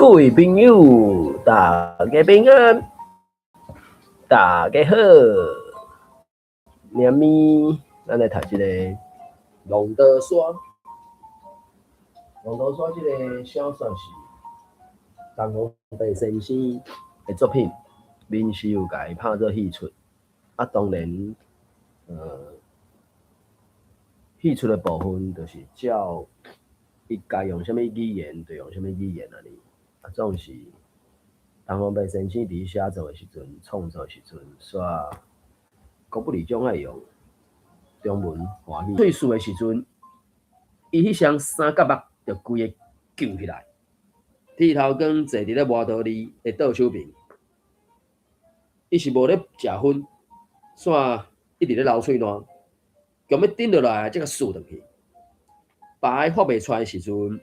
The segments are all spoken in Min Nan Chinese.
各位朋友，大家平安，大家好。明暝咱來讀這个《駱駝山》。《駱駝山》這个小說是陳洪白先生的作品，民視有共伊拍做戲出。啊，當然，戲出的部分就是照伊該用啥物語言，就用啥物語言按呢。啊，總是陳洪白先生佇寫作的時陣，創作的時陣，煞國不離總愛用中文、華語。喙齒的時陣，伊彼雙三角目就規个翹起來。剃頭官坐佇咧磨刀裡的倒手邊，伊是無咧食薰，煞一直咧流喙瀾，強欲頂落來，才共欶轉去。牌發袂出來的時陣，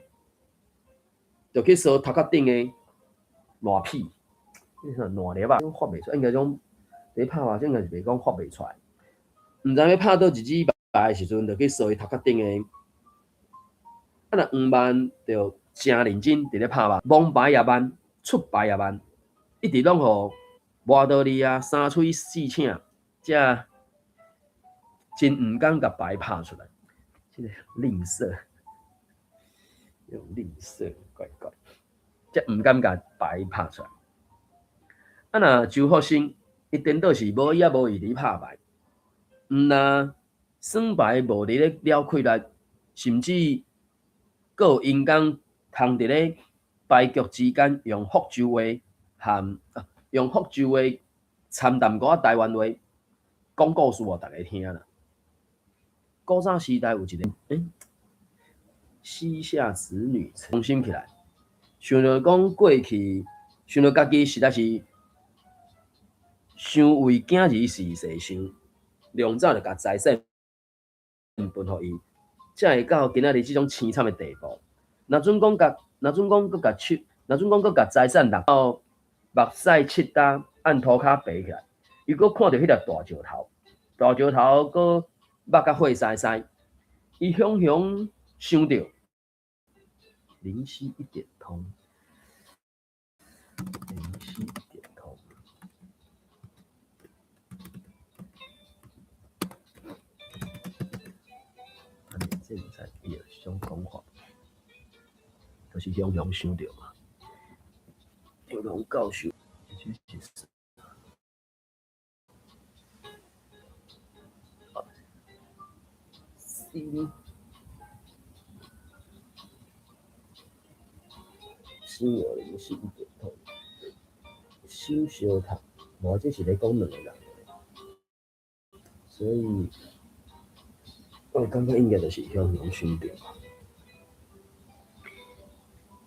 就去趖頭殼頂的爛屁，彼啥爛粒仔，發袂出來，應該講佇拍麻將應該是袂講發袂出來。毋知欲拍佗一支牌的時陣，就去趖伊頭殼頂的。啊，若黃萬就誠認真佇咧拍麻，摸牌也慢，出牌也慢，一直攏予磨刀利啊三催四請，才真毋敢共牌拍出來。這个吝嗇，用吝嗇怪怪，才毋敢共牌拍出來。啊，若周福生，伊顛倒是無影無意佇拍牌，毋若耍牌無佇咧了氣力，甚至閣有閒工通佇咧牌局之間用福州話含用福州話摻淡薄仔台灣話講故事予逐家聽啦。古早時代有一个膝下子女重新起來，想著講過去，想著家己實在是傷為囝兒時勢想，量早就共財產分予伊，才會到今仔日這種凄慘的地步。若準講共，若準講閣共手，若準講閣共財產落到目屎七擔按塗跤爬起來，伊閣看著彼粒大石頭，大石頭閣目甲血絲絲，伊雄雄想著，靈犀一點通，靈犀一點通。按呢，這毋知伊有這種講法，就是雄雄想著嘛。雄雄教授，這是。心心有靈犀一點通，手相托，無這是咧講兩个人，所以我感覺應該就是雄雄想著嘛。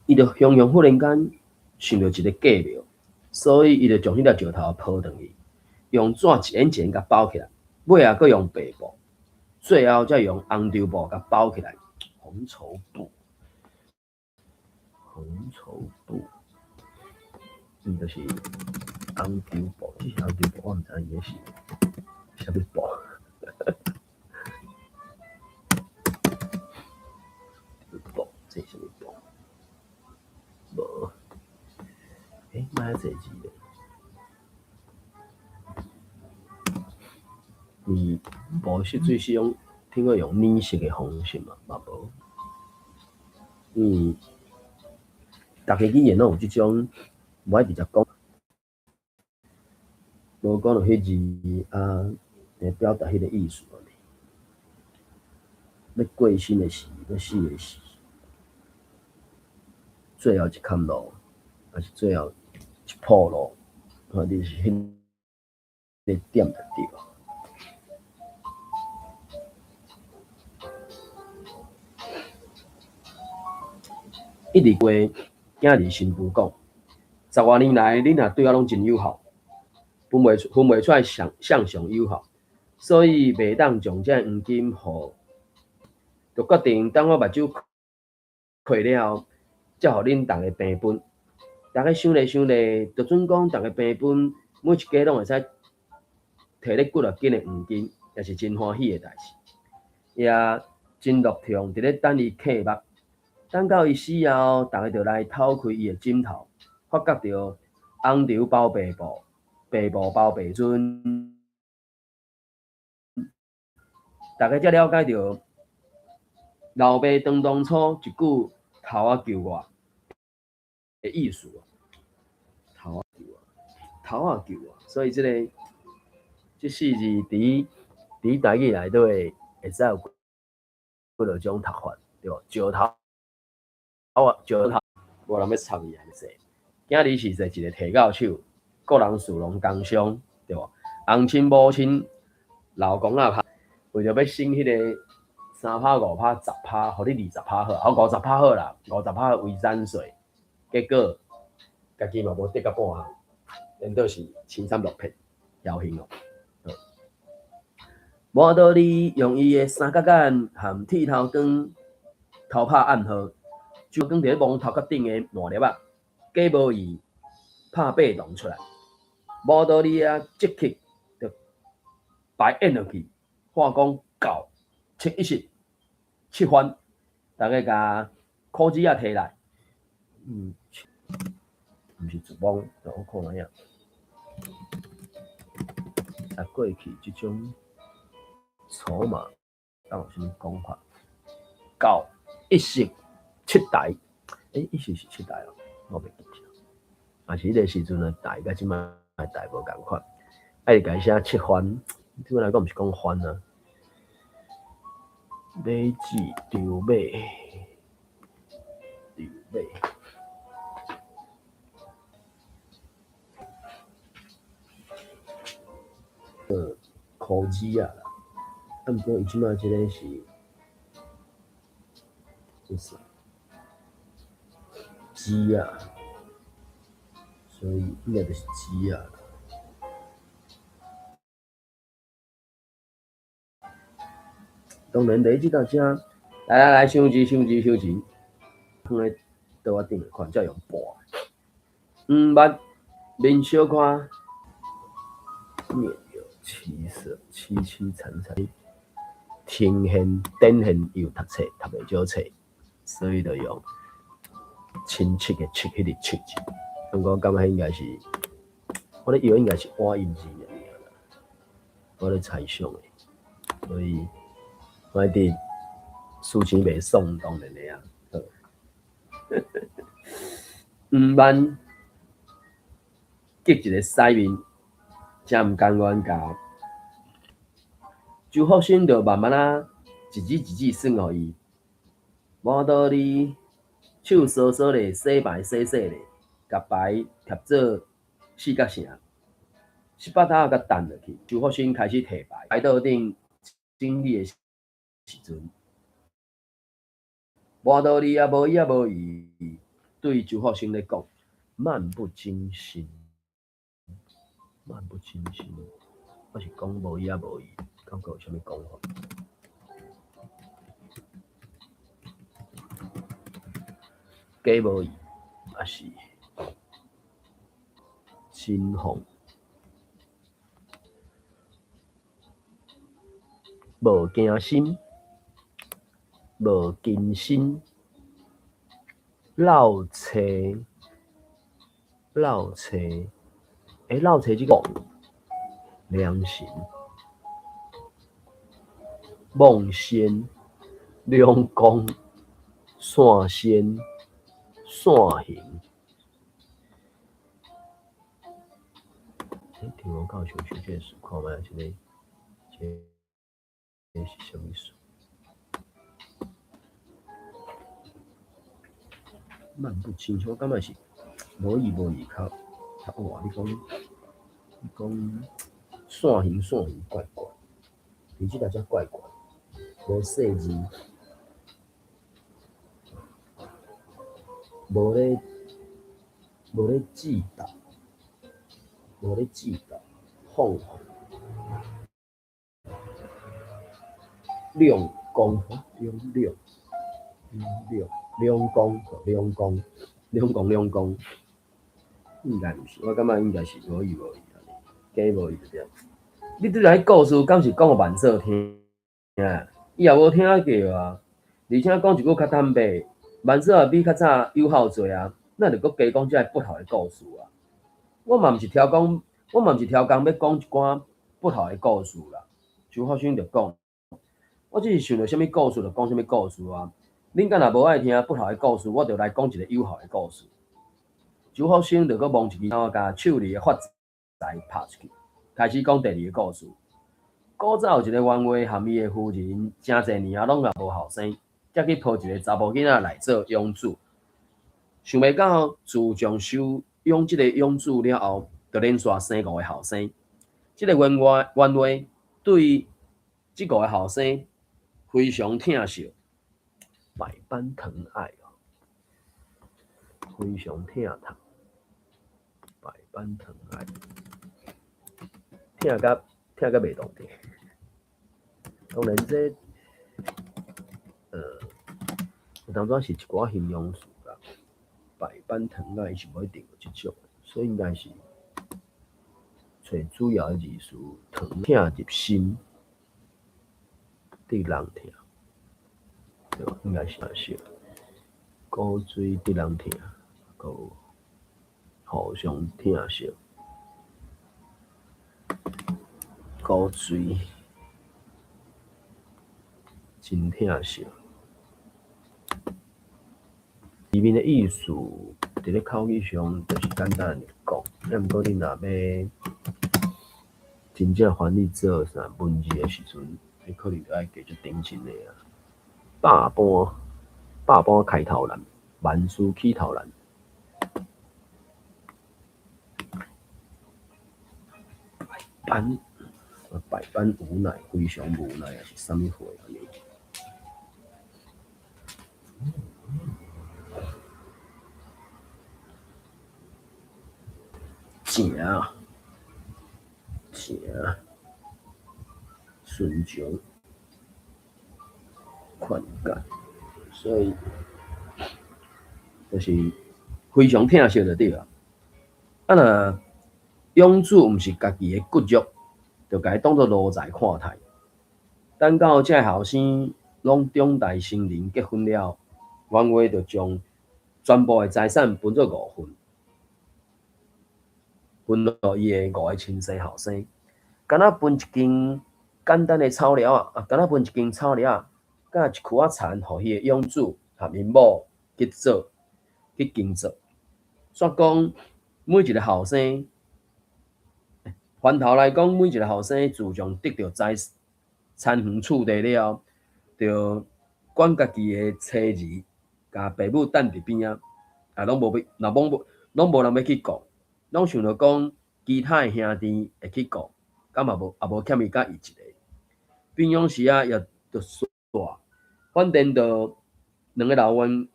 伊就雄雄忽然間想著一个計謀，所以伊就將彼粒石頭抱轉去，用紙一円一円共包起來，尾仔閣用白布，最後才用紅綢布共包起來。紅綢布，紅綢布，伊就是紅綢布，這是紅綢布，我毋知影伊彼是啥物布。布，這是啥物布？無，莫遐濟字咧。布色水是用聽講用染色的方式嘛，嘛無。逐个語言攏有這種，無愛直接講，無講著彼字啊，來表達彼个意思。欲過身的時，欲死的時，最後一坎路，抑是最後一步路，反正是彼个點就對。一直話囝兒新婦講，十外年來，恁若對我攏真友好，分袂出來啥啥上友好，所以袂當將這黃金予，就決定等我目睭開了後，才予恁逐个平分。逐家想咧想咧，就準講逐个平分，每一家攏會使提咧幾若斤的黃金，也是真歡喜的代誌。也真樂暢佇咧等伊客目。等到伊死後，逐家就來偷開伊的枕頭，發覺著紅绸包白布，白布包白樽，逐家才了解著老爸當當初一句頭仔救我的意思。頭仔救我，頭仔救我，所以這个這四字佇佇台語內底會使有幾落種讀法，對無？石頭啊，石頭，無人欲插伊按呢說。囝兒是說一个提到手，各人事攏工傷，對無？翁親母親老公仔拍，為著欲省彼个3趴5趴10趴，予你20趴好，好50趴好啦，50趴遺產稅，結果家己嘛無得到半項，顛倒是凄慘落魄，枵興哦。無道理用伊的三角眼含剃頭光偷拍暗號，就講佇咧摸頭殼頂的爛粒仔，假無伊拍八筒出來，無道理啊！即刻就牌演落去，話講九七一十七番，逐家共箍子仔提來，毋是一摸，我看覓仔。啊，過去這種籌碼，敢有啥物講法？九一十七台，一十是七台哦，我袂記得。啊是彼个時陣的台，佮這擺的台無仝款，愛共伊寫七番，對我來講毋是講番啊。馬子籌碼，籌碼。箍子仔啦，啊，毋過伊這擺這个是，這是子仔，所以應該就是子仔。當然，第一這道遮，來來來，收錢收錢收錢，放咧桌仔頂的款，才用撥。毋捌面小可，面有凄色，凄凄慘慘。呈現展現伊有讀冊，讀袂少冊，所以就用親切的切彼个切字。毋過我感覺應該是，我咧以為應該是倚音字爾啦，我咧猜想的，所以我佇輸錢袂爽，當然的啊。好，毋萬激一个屎面，才毋甘願共周福生就慢慢仔一字一字算予伊，無道理，手疏疏咧洗牌洗洗咧，共牌疊做四角城，十八仔共擲落去。周福生開始提牌，牌桌頂整理的時陣，無道理啊，無伊啊，無伊，對周福生咧講，漫不經心，漫不經心，我是講無伊啊，無伊，感覺有啥物講法？假無伊，抑是真奉無驚心，無謹慎，落冊，落冊，落冊這個良心，夢仙，兩光，線仙，線形。聽我教授想這個詞看覓，這個，這個是啥物事？漫不清楚，我感覺是無意無意較較哇！你講你講線形線形怪怪，其實這才怪怪，無細字，無咧無咧智鬥，無咧智鬥，放兩光兩兩兩兩光兩光兩光兩光，應該毋是，我感覺應該是無意無意按呢，假無意就對。你拄才彼故事，敢是講予萬壽聽？伊也無聽過啊，而且講一句較坦白，万事仔比較早友好濟啊，咱就閣加講這个不孝的故事啊。我嘛毋是超工，我嘛毋是超工欲講一寡不孝的故事啦。周福生就講，我只是想著啥物故事就講啥物故事啊。恁敢若無愛聽不孝的故事，我就來講一个友好的故事。周福生就閣摸一支筊，共手裡的發財拍出去，開始講第二个故事。古早有一个冤話，含伊的夫人誠濟年啊，攏也無後生，才去抱一个查某囡仔來做養子。想袂到自從收養這个養子了後，就連續生五个後生。這个冤話冤話對這五个後生非常疼惜，百般疼愛哦，非常疼疼，百般疼愛，疼甲疼甲袂動的。當然這，有當陣是一寡形容詞啦，百般疼愛是無一定有這種，所以應該是揣主要的字詞，疼疼入心，得人疼，對吧？應該是這樣。骨髓得人疼，閣有互相疼惜，骨髓真疼惜。字面的意思，佇咧口語上就是簡單來講，啊，毋過你若欲真正翻譯做啥文字的時陣，你可能就愛加足認真的啊。百般百般開頭難，萬事起頭難。百般百般無奈，非常無奈，抑是啥物貨按呢？誠誠順從勸解，所以就是非常疼惜就對啊。啊若養子毋是家己的骨肉，就共伊當做奴才看待。等到這後生攏長大成人結婚了，冤話就將全部的財產分做五份，分予伊的五个親生後生。敢若分一間簡單的草寮仔，啊，敢若分一間草寮仔，佮一窟仔田，予彼個養子佮𪜶某去做，去耕作。煞講每一个後生，反頭來講，每一个後生自從得著財田園厝地了後，就管家己的妻兒，共爸母等佇邊仔，啊，攏無欲，若罔無，攏無人欲去顧，攏想著講其他的兄弟會去顧，敢嘛無，也無欠伊佮伊一个。平常時啊，也就煞，反正就兩个老冤，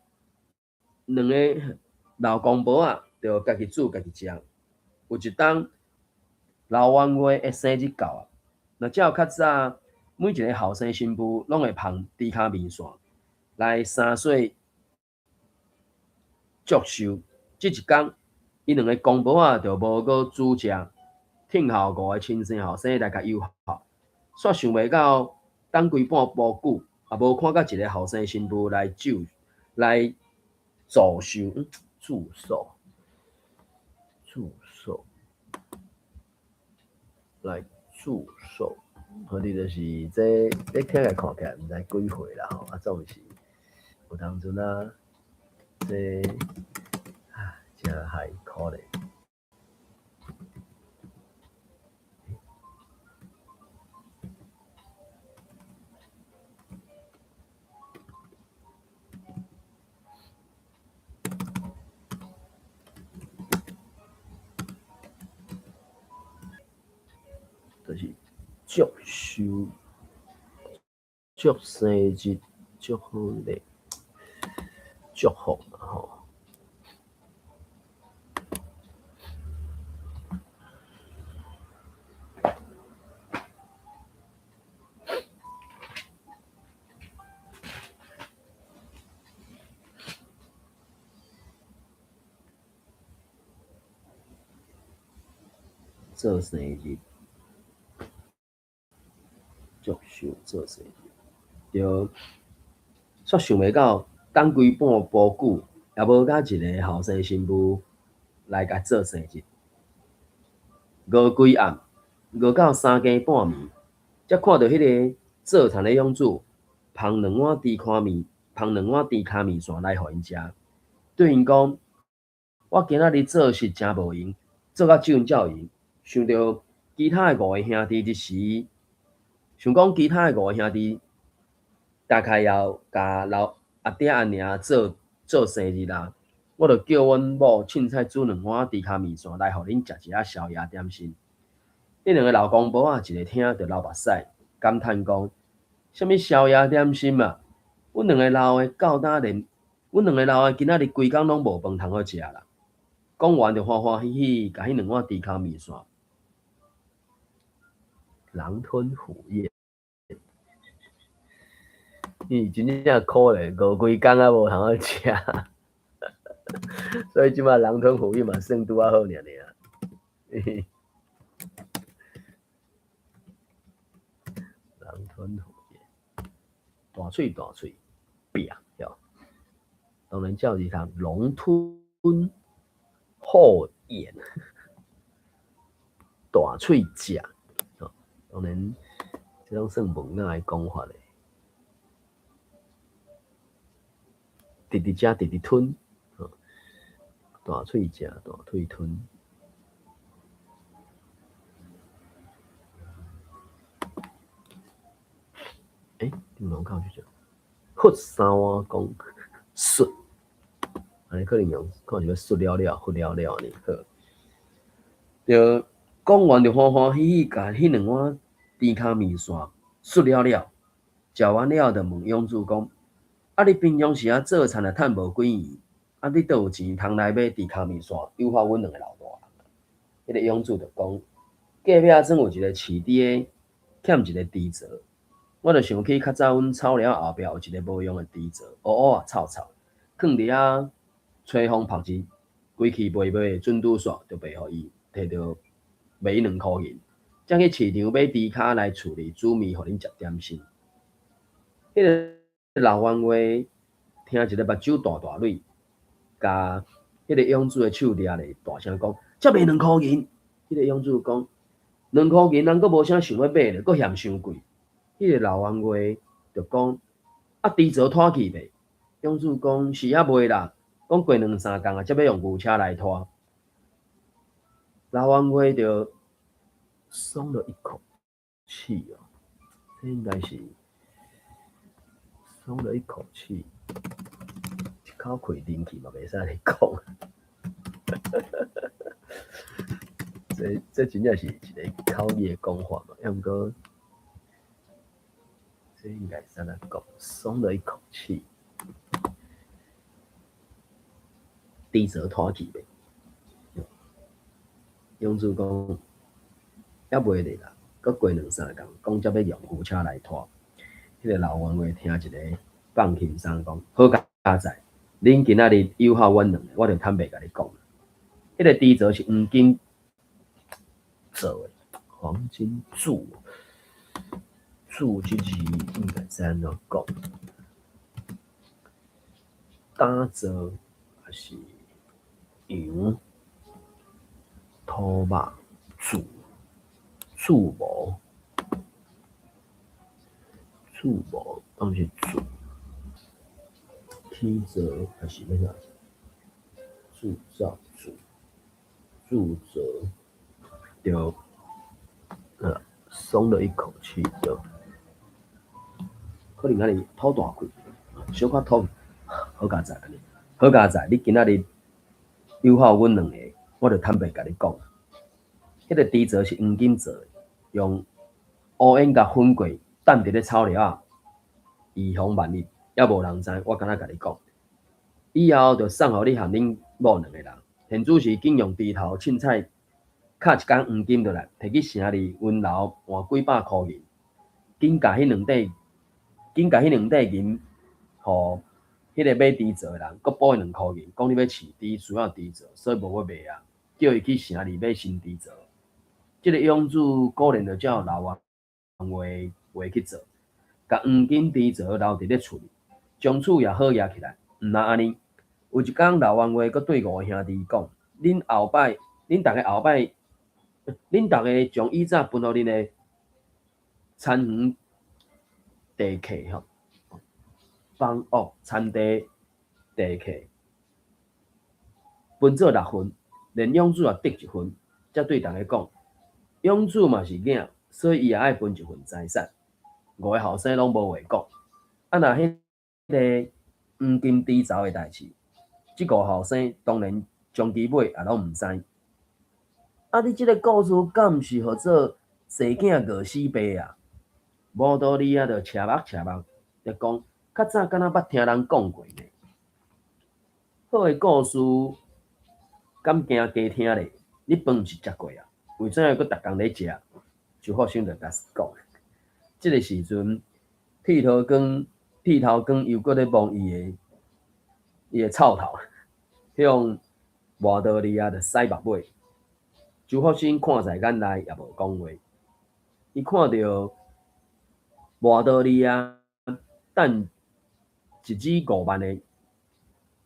兩个老公婆仔，就家己煮家己食。有一冬，老冤話的生日到啊，若照較早，每一个後生新婦攏會捧豬跤麵線來三歲祝壽。這一工，𪜶兩个公婆仔就無閣煮食，聽候五个親生後生來共友好。煞想袂到，等規半晡久，也無看到一个後生新婦來祝來祝壽，祝壽，祝壽，來祝壽。反正就是這，這聽來看起來毋知幾歲啦吼，啊總是有當陣啊，這啊誠害可憐。就是祝壽、祝生日、祝好禮、祝福嘛吼。做生日，祝壽做生日，對。煞想袂到，等規半晡久，也無佮一个後生新婦來共做生日。熬規暗，熬到三更半暝，才看著彼个做田的養子捧兩碗豬腳麵，捧兩碗豬跤麵線來予𪜶食。對𪜶講：我今仔日做事誠無閒，做甲這陣才有閒。想著其他的五个兄弟這時，想講其他的五个兄弟大概也有共老阿爹阿娘做做生日啦，我就叫阮某凊彩煮兩碗豬跤麵線來予恁食一下宵夜點心。彼兩个老公婆仔一个聽就流目屎，感嘆講：啥物宵夜點心啊？阮兩个老的到今連，阮兩个老的今仔日規工攏無飯通好食啦。講完就歡歡喜喜，共彼兩碗豬跤麵線狼吞虎嚥。伊真正可憐，熬規工仔無通好食，所以這擺狼吞虎嚥嘛算拄仔好爾爾。狼吞虎嚥，大喙大喙拚，當然照字讀龍吞虎咽，大喙食，當然這攏算文雅的講法咧。直直食，直直吞，大喙食，大喙吞。欸，頂龍口就佛三碗公術，按呢可能用看是欲術了了，佛了了按呢好。著講完就歡歡喜喜，共彼兩碗豬跤麵線術了了，食完了就問養子講：啊，你平常時仔做田也趁無幾元，啊，你佗有錢通來買豬跤麵線誘惑阮兩个老大人？彼个養子就講：隔壁庄有一个飼豬的，欠一个豬槽。我就想起較早阮草寮後壁有一个無用的豬槽，烏烏啊臭臭，囥佇遐吹風曝日，規氣賣賣的準拄煞，就賣予伊，提著賣伊兩箍銀，才去市場買豬跤來厝裡煮麵，予恁食點心。彼个老冤話聽一个目睭大大蕊，共彼个養子的手掠咧，大聲講：才賣兩箍銀！彼个養子講：兩箍銀，人閣無啥想欲買咧，閣嫌傷貴。彼个老冤話就講：啊，豬槽拖去袂？養子講是猶未啦，講過兩三工啊，才欲用牛車來拖。老冤話就鬆了一口氣哦，這應該是鬆了一口氣，一口氣啉去嘛，袂使按呢講。這真正是一个口語的講法嘛，抑毋過。這應該是按怎講？鬆了一口氣，豬槽拖去袂？養子講，猶未咧啦，閣過兩三工，講才欲用牛車來拖。彼个老冤話聽一个放輕鬆講，好佳哉，恁今仔日誘惑阮兩个，我就坦白共你講，彼个豬槽是黃金做的，黃金鑄。鑄這字應該是按怎講？打造抑是羊土肉鑄鑄模鑄模，當是鑄起造抑是欲啥？鑄造鑄鑄造對，鬆了一口氣，對。可能按呢吐大氣，小可吐，好佳哉按呢，好佳哉！你今仔日誘惑阮兩个，我就坦白共你講，彼个豬槽是黃金做的，用烏煙共粉過，擲佇咧草寮仔，以防萬一，猶無人知。我敢若共你講，以後就送予你和恁某兩个人。現主時緊用豬頭凊彩敲一工黃金落來，提去城裡銀樓換幾百箍銀，緊共彼兩塊。緊共彼兩塊銀，予彼个買豬槽的人，閣補伊兩箍銀，講你欲飼豬需要豬槽，所以無欲賣啊，叫伊去城裡買新豬槽。這个養子果然就照老冤話話去做，共黃金豬槽留佇咧厝裡，從此也好額起來。毋若按呢，有一工老员外閣對五个兄弟講：恁後擺，恁逐个後擺，恁逐个將以早分予恁的田園地契吼，房屋田地地契分做六份，連養子也得一份，才對逐家講，養子嘛是囝，所以伊也愛分一份財產。五个後生攏無話講。啊，若彼个黃金豬槽的代誌，這五後生當然終其尾也攏毋知。啊，你這个故事敢毋是號做濟囝餓死爸啊？無道理啊，就斜目斜目，就講較早敢若捌聽人講過呢。好的故事，敢驚加聽咧？你飯毋是食過啊？為怎樣閣逐工咧食？周福生就共講，這个時陣，剃頭光剃頭光又閣咧摸伊的臭頭，向磨刀利啊，就使目尾。周福生看在眼內，也無講話。伊看著磨刀利啊，等一支5萬的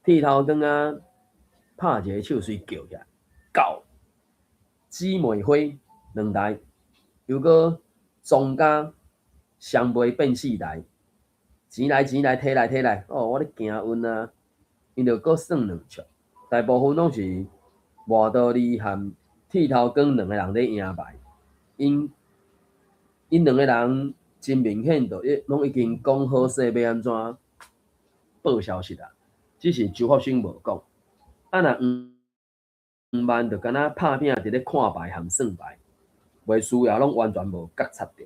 剃頭光啊，拍一个手隨叫起來，到姊妹花兩台，又閣莊家雙倍變四台，錢來錢來，提來提來，哦，我咧行運啊，𪜶就閣算兩尺，大部分攏是磨刀利和剃頭光兩个人咧贏牌，𪜶兩个人真明顯就已攏已經講好勢欲按怎報消息啊，只是周福生無講。啊，若黃萬就敢若拍拚佇咧看牌和算牌，袂輸也攏完全無覺察著。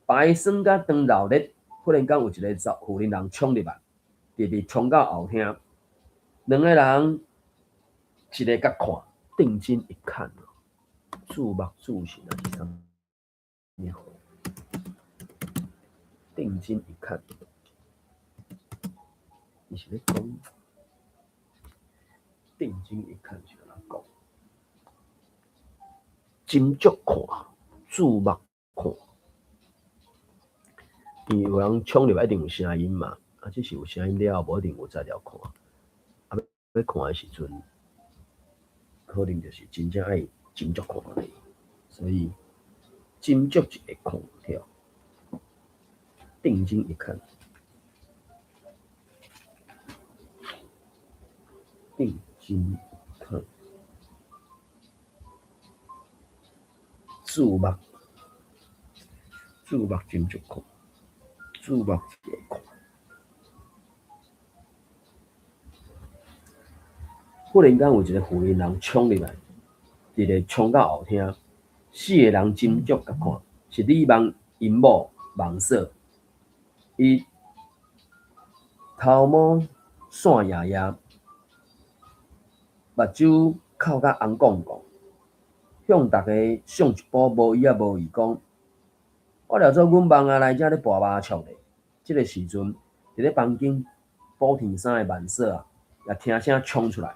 牌算甲當鬧熱，忽然間有一个婦人人衝入來，直直衝到後廳，兩个人一个共看，定睛一看，注目注視抑是啥物貨？定睛一看，伊是咧講定睛一看是按怎講？斟酌看，注目看，因為有人衝入來一定有聲音嘛，啊，只是有聲音了後，無一定有才調看。啊，欲看的時陣，可能就是真正愛斟酌看的，所以斟酌一个看，對。定睛一看，定睛一看，注目，注目斟酌看，注目一个看。忽然間有一个婦人人衝入來，直直衝到後廳，四个人斟酌共看，是李萬𪜶某萬嫂。伊頭毛散掖掖，目睭哭甲紅摃摃，向逐家上一步無依仔無伊講，我料做阮望仔來遮咧跋麻將咧。這个時陣，佇咧房間補天衫的萬嫂啊，也聽聲衝出來，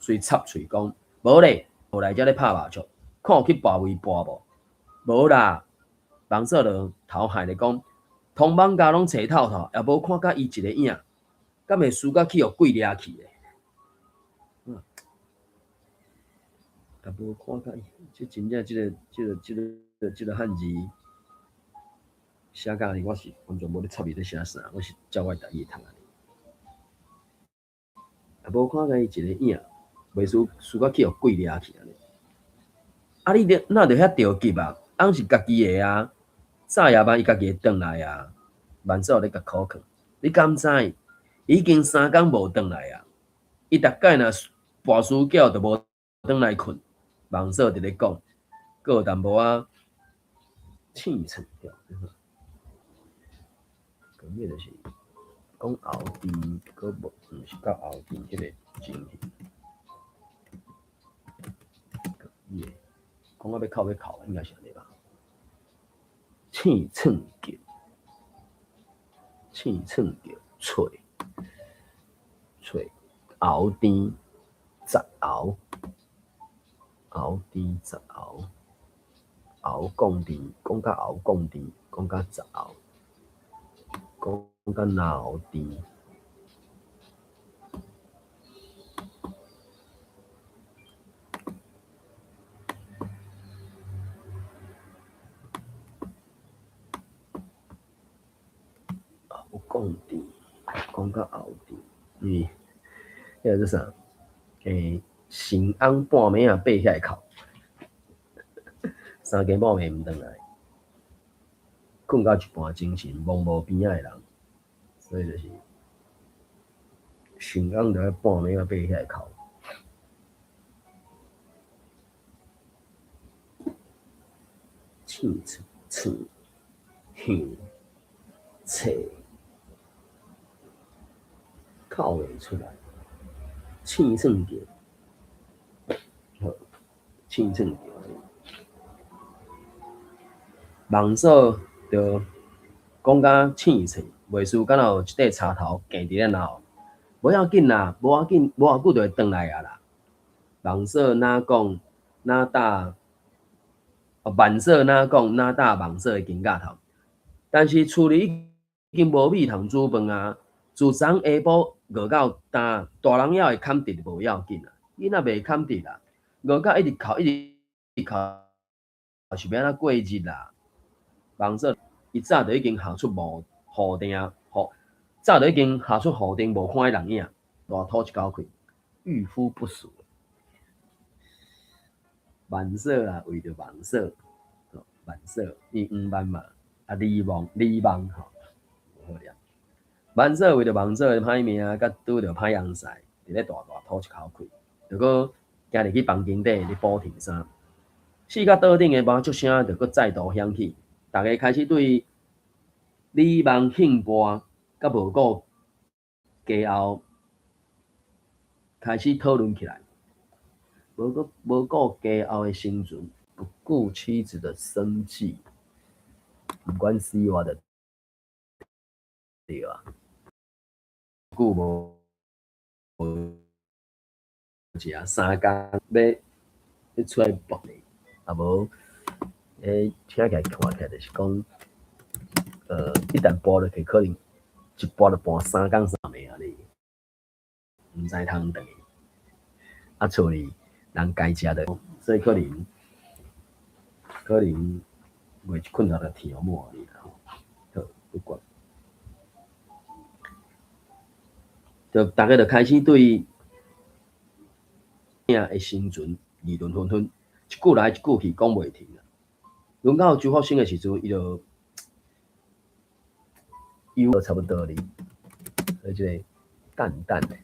隨插喙講：無咧，無來遮咧拍麻將，看有去跋位跋無？無啦，萬嫂就頭害咧講。通艋舺攏揣透透，也無看甲伊一个影，敢會輸甲去予鬼掠去咧？也無看甲伊，這真正這个、這个、這个、這个漢字寫甲按呢，我是完全無咧插伊咧寫啥，我是照我的台語讀按呢。也無看甲伊一个影，袂輸輸甲去予鬼掠去按呢。啊！你哪著遐著急啊？翁是家己的啊！早夜晚伊家己會轉來啊，萬嫂咧共苦勸，你敢知？已經3工無轉來啊！伊逐擺若跋輸覺就無轉來睏。萬嫂佇咧講，閣有淡薄仔氣喘。咁個就是講後甜，閣無毋是到後甜彼個情形。講到欲哭欲哭，應該是按呢吧？氣喘叫，氣喘叫，喙喙喉甜，雜喉，喉甜雜喉，喉講甜，講甲喉講甜，講甲雜喉，講甲喉甜。講甜，講到後甜，因為彼個做啥？神翁半暝仔爬起來哭，三更半暝毋轉來，睏到一半精神茫無邊仔的人，所以就是神翁就愛半暝仔爬起來哭。凊喙向冊哭袂出來，凊算叫，好，凊算叫。夢嫂就講甲凊喙，袂輸敢若有一塊柴頭夾佇咧腦後，無要緊啦，無要緊，無偌久就會轉來啊啦。夢嫂若講若搭，萬嫂若講若搭夢嫂的肩胛頭，但是厝裡已經無米通煮飯啊。自昨下晡餓到今，大人猶會崁直無要緊啊，囡仔袂崁直啦，餓到一直哭一直哭，是欲按怎過日啦？夢嫂伊早就已經下出無予定，予早就已經下出予定無看彼人影，大吐一口氣，御夫不淑。萬嫂啊，為著夢嫂，萬嫂伊黃萬嘛，啊李夢李夢吼，無好念。萬嫂為著夢嫂的歹命，佮拄著歹翁婿，佇咧大大吐一口氣，就閣行入去房間底咧補添衫。四角桌頂的麻雀聲就閣再度響起，逐家開始對李夢興跋佮無顧家後開始討論起來。無顧無顧家後的生存，不顧妻子的生計，毋管死活就對啊。久無食三工，欲出來搏咧，啊無，聽起來看起來就是講，一旦跋落去，可能一跋就跋三工三暝按呢，毋知通轉去。啊，厝裡人該食的，所以可能可能袂一睏頭就跳滿按呢啦吼。好，不管。就逐家就開始對囝的生存議論紛紛，一句來一句去，講袂停啊。輪到周福生的時陣，伊就又差不多哩，所以這個淡淡的，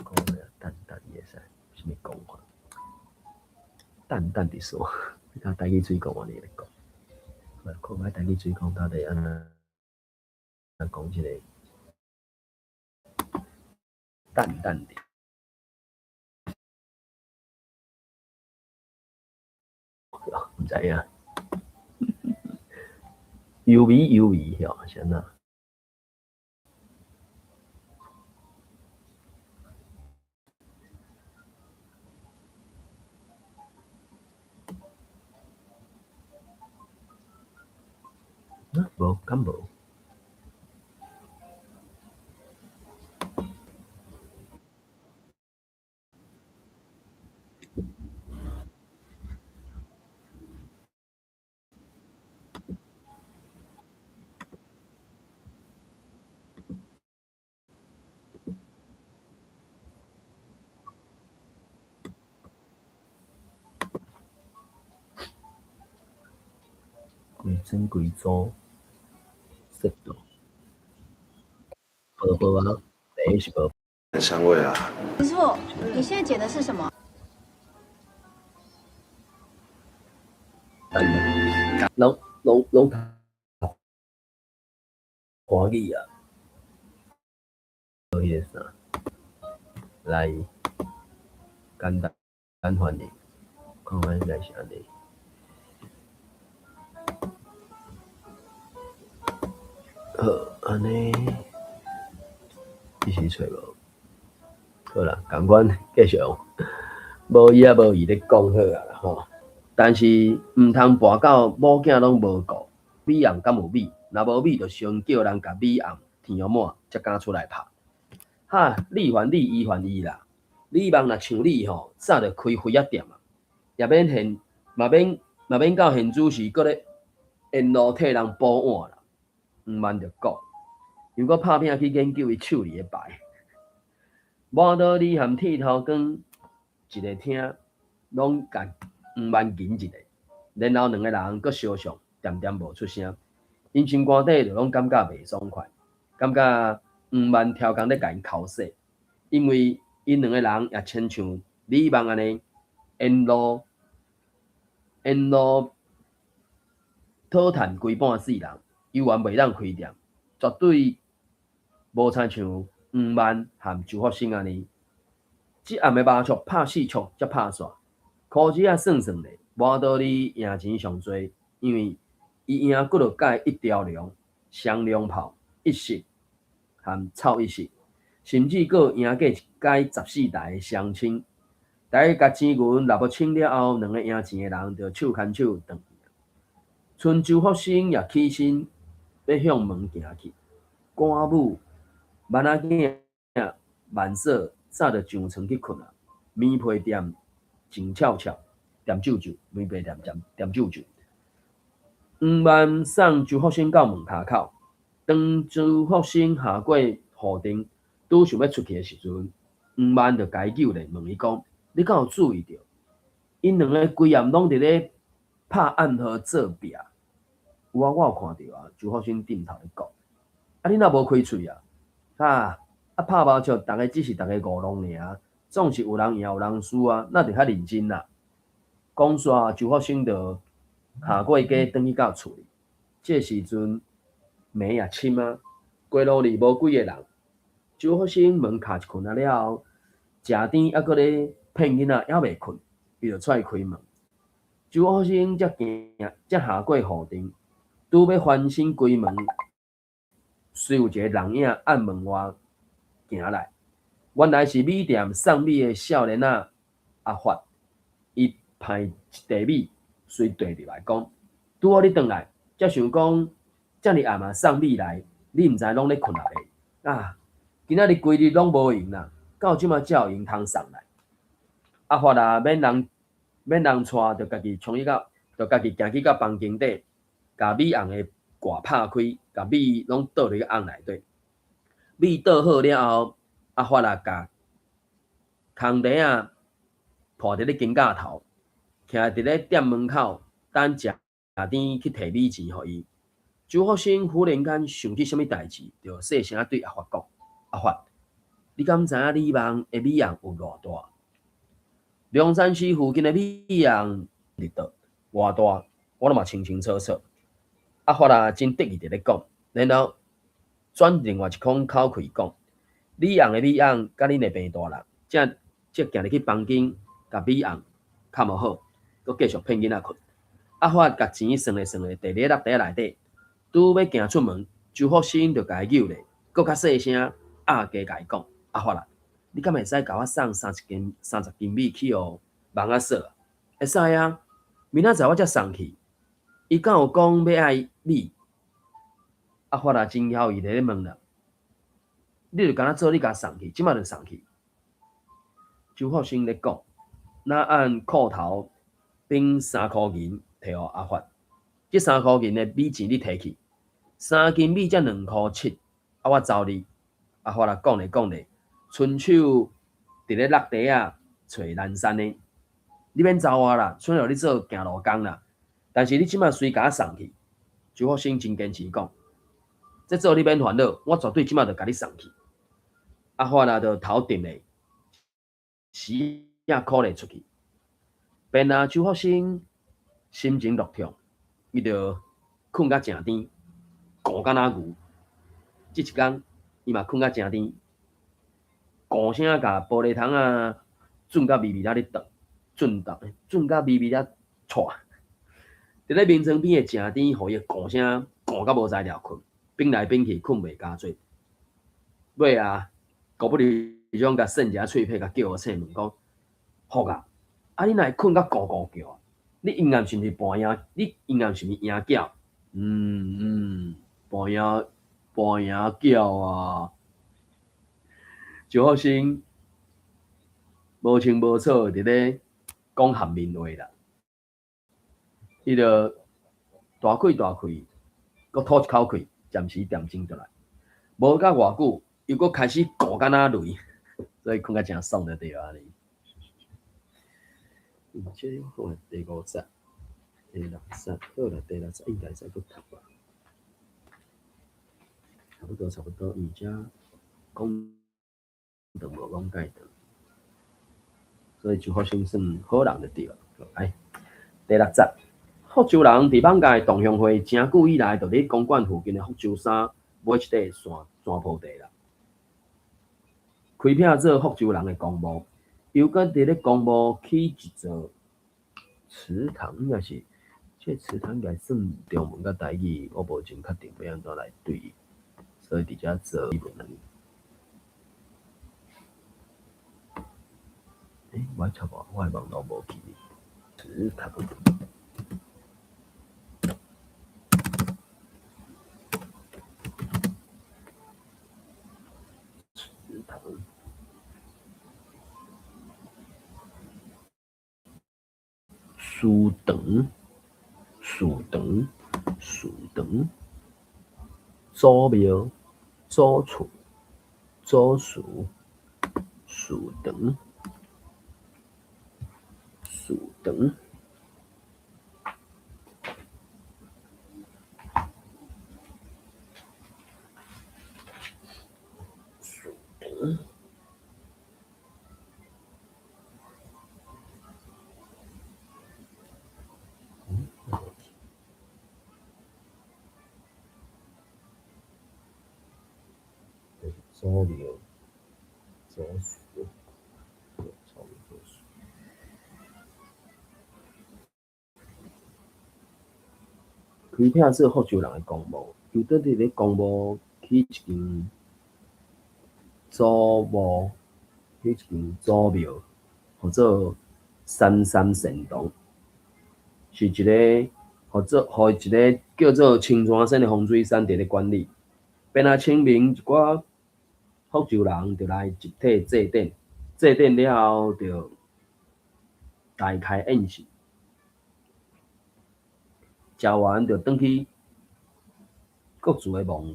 講咩淡淡會使，啥物講法？淡淡的說，你看台語水講按呢咧講，看覓台語水講到底按怎講這個淡淡的。毋知影，幽微幽微吼，是按怎？啊，無，敢無？規整規組，速度，薄薄啊，第一是薄。香味啊！林師傅，你現在剪的是什麼？攏攏攏歡喜啊！彼個啥，來簡單翻譯，看覓應該是按呢。好，按呢，一時揣無。好啦，仝款繼續，無伊仔無伊咧講好啊啦吼。但是毋通跋到某囝攏無顧，米頷敢有米？若無米，就先叫人共米頷添滿，才敢出來拍。哈，你還你，伊還伊啦。李夢若像你吼，早就開花仔店啊，也免現，嘛免嘛免到現主時閣咧沿路替人補碗啦。黃萬就講，又閣拍拼去研究伊手裡的牌。無道理和鐵頭光一个聽，攏共黃萬吟一下，然後兩个人閣相像，恬恬無出聲。𪜶心肝底就攏感覺袂爽快，感覺黃萬超工咧共𪜶剾洗，因為𪜶兩个人也親像李萬按呢，沿路沿路討趁規半世人，猶原袂當開店，絕對無親像黃萬和周福生按呢。這暗的麻將拍四桌才拍煞，箍子仔算算咧，無道理贏錢上濟，因為伊贏幾落蓋一條龍、雙龍炮、一色和臭一色，甚至閣贏過一蓋14台的雙清。大家共錢銀納無清了後，兩个贏錢的人就手牽手轉去。賰周福生也起身欲向門行去，寡母、萬仔囝、萬嫂早就上床去睏啊。棉被墊靜悄悄，恬啾啾，棉被墊恬恬啾啾。黃萬送周福生到門跤口，當周福生下過雨頂，拄想欲出去的時陣，黃萬就共伊揪咧，問伊講：你敢有注意著？𪜶兩个規暗攏佇咧拍暗號做壁。有啊，我有看著啊。周福生點頭咧講：啊，你若無開喙啊？哈！啊，拍麻將，逐家只是逐家糊弄爾，總是有人贏有人輸啊，哪得遐認真啊？講煞，周福生就下過街，轉去到厝裡。這時陣暝也深啊，街路裡無幾个人。周福生門敲一拳仔了後，食甜猶閣咧騙囡仔，猶未睏，伊就出來開門。周福生才行，才下過雨頂，拄欲翻身關門，隨有一个人影按門外行來，原來是米店送米的少年仔阿發。伊派一袋米隨綴入來講：拄好你轉來，才想講遮爾暗啊送米來，你毋知攏咧睏啊未？啊，今仔日規日攏無閒啦，到這馬才有閒通送來。阿發啊，免人免人帶，就家己衝去到，就家己行去到房間底，共米甕的蓋拍開，共米攏倒入去甕內底。米倒好了後，阿發啊，共空袋仔抱佇咧肩胛頭，徛佇咧店門口等食甜去提米錢予伊。周福生忽然間想起啥物代誌，就細聲對阿發講：阿發，你敢知影李萬的米甕有偌大？龍山寺附近的米甕佇佗？偌大？我攏嘛清清楚楚。阿發啊，真得意佇咧講，然後轉另外一款口氣講：李甕的米甕佮恁的平大啦，才才行入去房間，共米甕蓋無好，閣繼續騙囡仔睏。阿發共錢算咧算咧，遞咧落袋內底，拄欲行出門，周福生就共伊揪咧，閣較細聲壓低共伊講：阿發啊，你敢會使共我送30斤30斤米去予網仔嫂？會使啊，明仔載我才送去。伊敢有講欲愛米？阿發啊，真枵伊咧問啦，你就敢若做你共送去，這馬就送去。周福生咧講，若按褲頭反3箍銀提予阿發，這三箍銀的米錢你提去，3斤米才2箍7，啊我走你。阿發啊講咧講咧，伸手佇咧落袋仔揣南山的，你免走我啦，剩予你做行路工啦。但是你這馬隨共我送去，周福生真堅持講，這做你免煩惱，我絕對這馬就共你送去。阿發啊，就頭扽咧，死也苦咧出去。便啊，周福生心情落痛，伊就睏甲誠甜，餓敢若牛。這一工，伊嘛睏甲誠甜，咕聲共玻璃窗仔震甲微微仔咧動，震動，震甲微微仔掣。佇咧眠床邊的誠甜，予伊咕聲咕甲無才調睏，反來反去睏袂加做。尾啊，高不離種共搧一下喙䫌，共叫醒問講：福啊，啊你哪會睏甲咕咕叫啊？你陰暗是毋是盤贏？你陰暗是毋是贏繳？嗯嗯，盤贏盤贏繳啊！周福生無清無楚佇咧講含面話啦，伊就大氣大氣，閣吐一口氣，暫時恬靜落來，無甲偌久，又閣開始鼓敢若雷，所以睏甲誠爽就對啊呢。這好啊，第五節、第六節，好啦，第六節應該會使閣讀吧。差不多，差不多，因為這講長無講介長，所以周福生算好人就對了。來，第六節，福州人佇艋舺同鄉會誠久以來，就佇公館附近的福州山買一塊山山坡地啦，開闢做福州人的公墓，又閣佇咧公墓起一座祠堂，應該是這個祠堂應該算中文佮台語，我無真確定欲按怎來對，所以佇遮做英文按呢。欸，我插無，我的網路無去。祠堂。祠堂。祠堂，祠堂，祠堂。祖廟，祖厝，祖祠，祠堂。祠堂。祠堂。嗯，祖廟，祖祠，祖祖祠。開闢做福州人的公墓，又佇佇咧公墓起一間祖墓，起一間祖廟，號做三三善堂，是一个號做，予一个叫做青山仙的風水師佇咧管理。變啊清明，一寡福州人就來集體祭典，祭典了後就大開宴席。食完就轉去各自的墓。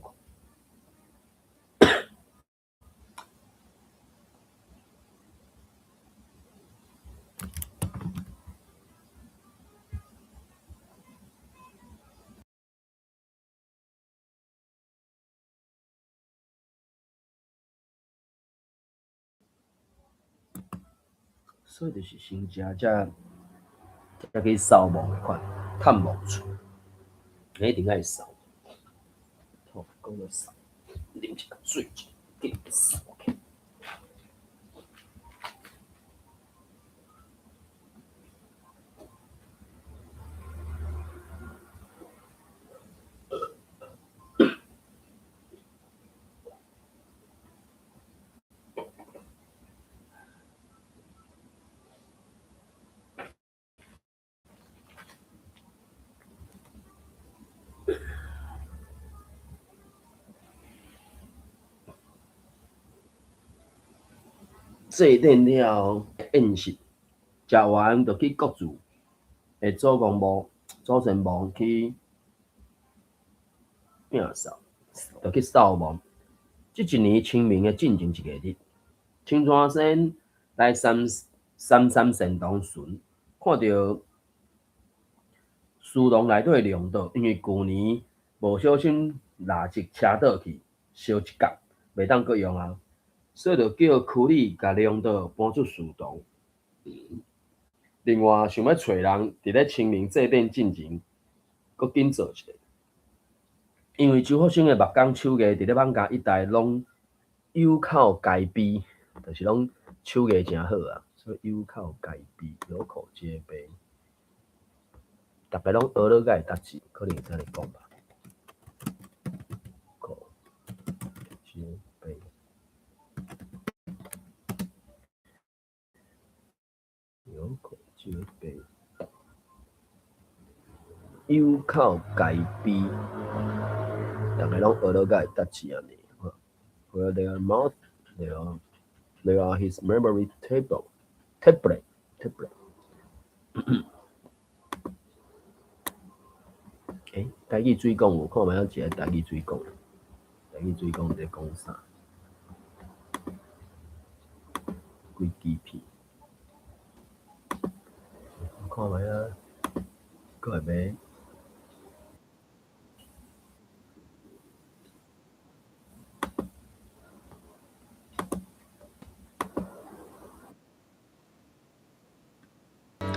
所以就是先食才才去掃墓的款，探墓厝，一定愛掃。好，講到掃，啉一下水，緊掃起。祭典了後，宴席食完，就去各自的祖公墓、祖先墓去摒掃，就去掃墓。這一年清明的進前一個日，青山仙來三三三善堂巡，看著祠堂內底龍桌，因為舊年無小心蠟燭車倒去，燒一角，袂當閣用啊。所以就叫區里共龍桌搬出祠堂。另外，想欲揣人佇咧清明祭典進前，閣緊做一下。因為周福生的木工手藝佇咧艋舺一帶攏有口皆碑，就是攏手藝誠好啊，所以有口皆碑，有口皆碑。逐家攏學了才會達志，可能會按呢講吧。口皆碑。有口皆碑，有口皆碑，逐家攏學了才會達志按呢。Where their mouth, there are his memory table, tablet, tablet。欸，台語水講有看覓啊？一个台語水講，台語水講佇咧講啥？幾支片？看覓啊？閣會欲？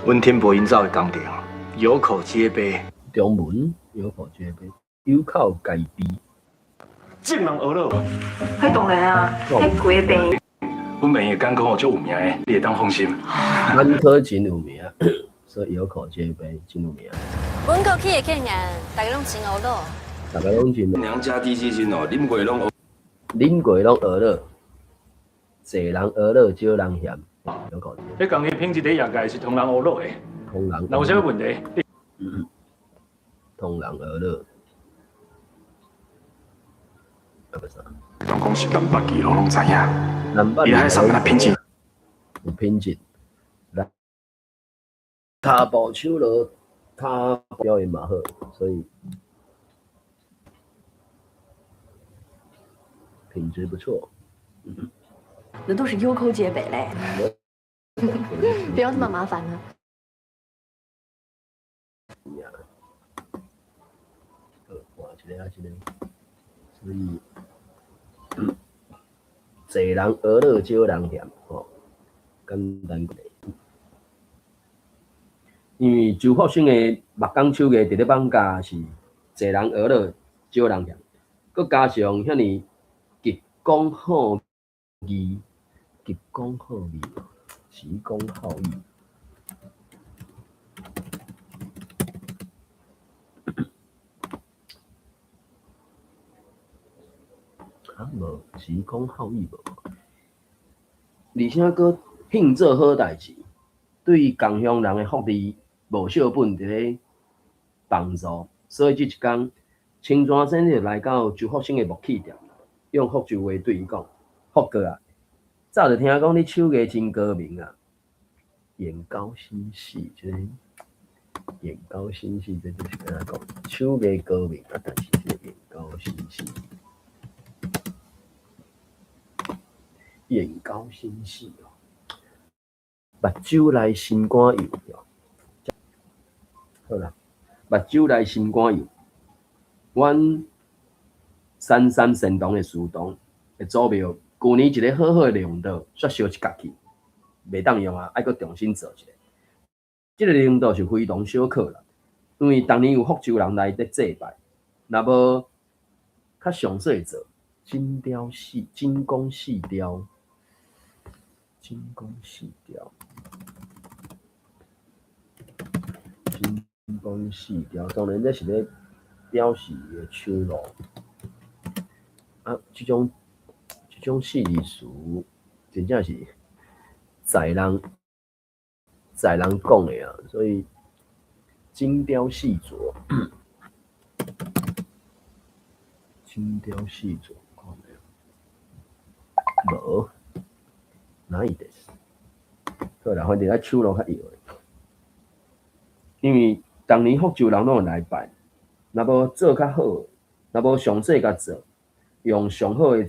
阮天博营造的工程，有口皆碑。中文有口皆碑，有口皆碑。眾人呵咾。彼當然啊，彼規个病。阮病院的眼科足有名的，你會當放心。眼科真有名，所以有口皆碑，真有名。阮過去的客人，逐家攏真呵咾。逐家攏真。娘家滴雞精哦，啉過攏。啉過攏呵咾，濟人呵咾，少人嫌。有口皆。彼工廠品質佇業界是通人呵咾的。通人。若有啥物問題？通人呵咾。啊，不是。人講是南北記錄攏知影。南北。伊海産品質。有品質。來，跤步手落，跤表現嘛好，所以品質不錯。那都是有口皆碑嘞。不用這麼麻煩了。好，換一个啊，這個，所以，濟人呵咾，少人嫌，吼，簡單講。因為周福生的木工手藝佇咧放假是濟人呵咾，少人嫌，閣加上遐爾急公好義，急公好義，急公好義。啊，無急公好義無，而且閣興做好代誌，對仝鄉人的福利無少本佇咧幫助，所以這一工，清泉先生就來到周福生的木器店，用福州話對伊講：“福哥啊，早就聽講你手藝真高明啊，眼高心細，這個眼高心細，這就是按怎講？手藝高明啊，但是這個眼高心細。眼高心細哦，目睭內心肝幼哦。好啦，目睭內心肝幼。阮三山神堂的祠堂的祖廟，舊年一个好好的龍道，煞燒一角去，袂當用啊，愛閣重新做一个。這个龍道是非同小可啦，因為逐年有福州人來咧祭拜，若無較詳細做，精雕細精工細雕。精工細雕，精工細雕，當然這是咧表示伊的手路。啊，這種四字詞，真正是在人講的啊，所以精雕細琢，精雕細琢，看沒有？無。哪伊就是？好啦，反正愛手路較幼的，因為逐年福州人攏會來拜，若無做較好，若無詳細共做，用上好的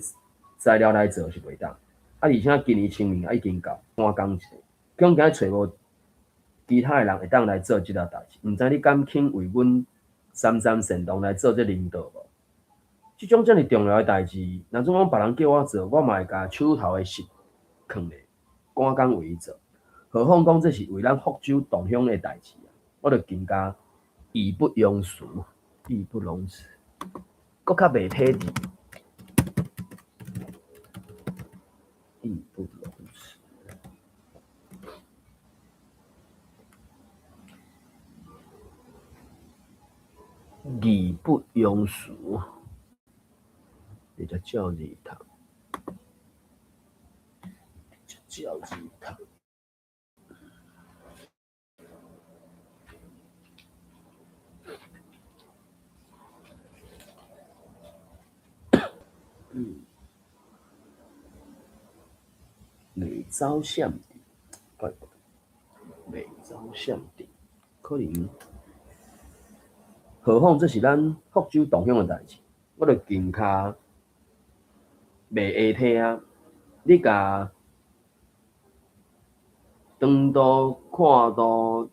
材料來做是袂當。啊，而且今年清明啊已經到，趕工一下，恐驚揣無其他的人會當來做這個代誌。毋知你敢肯為阮三山神堂來做這領導無？這種遮爾重要的代誌，若總講別人叫我做，我嘛會共手頭的事囥咧，趕工為伊做。何況講這是為咱福州同鄉的代誌啊，我就更加義不容辭，義不容辭，閣較袂體智，義不容辭，義不容辭，你才照字讀，照字讀。袂走閃佇，怪怪，袂走閃佇，可能何況這是咱福州同鄉的代誌，我著更較袂下體啊！你共長度、闊度、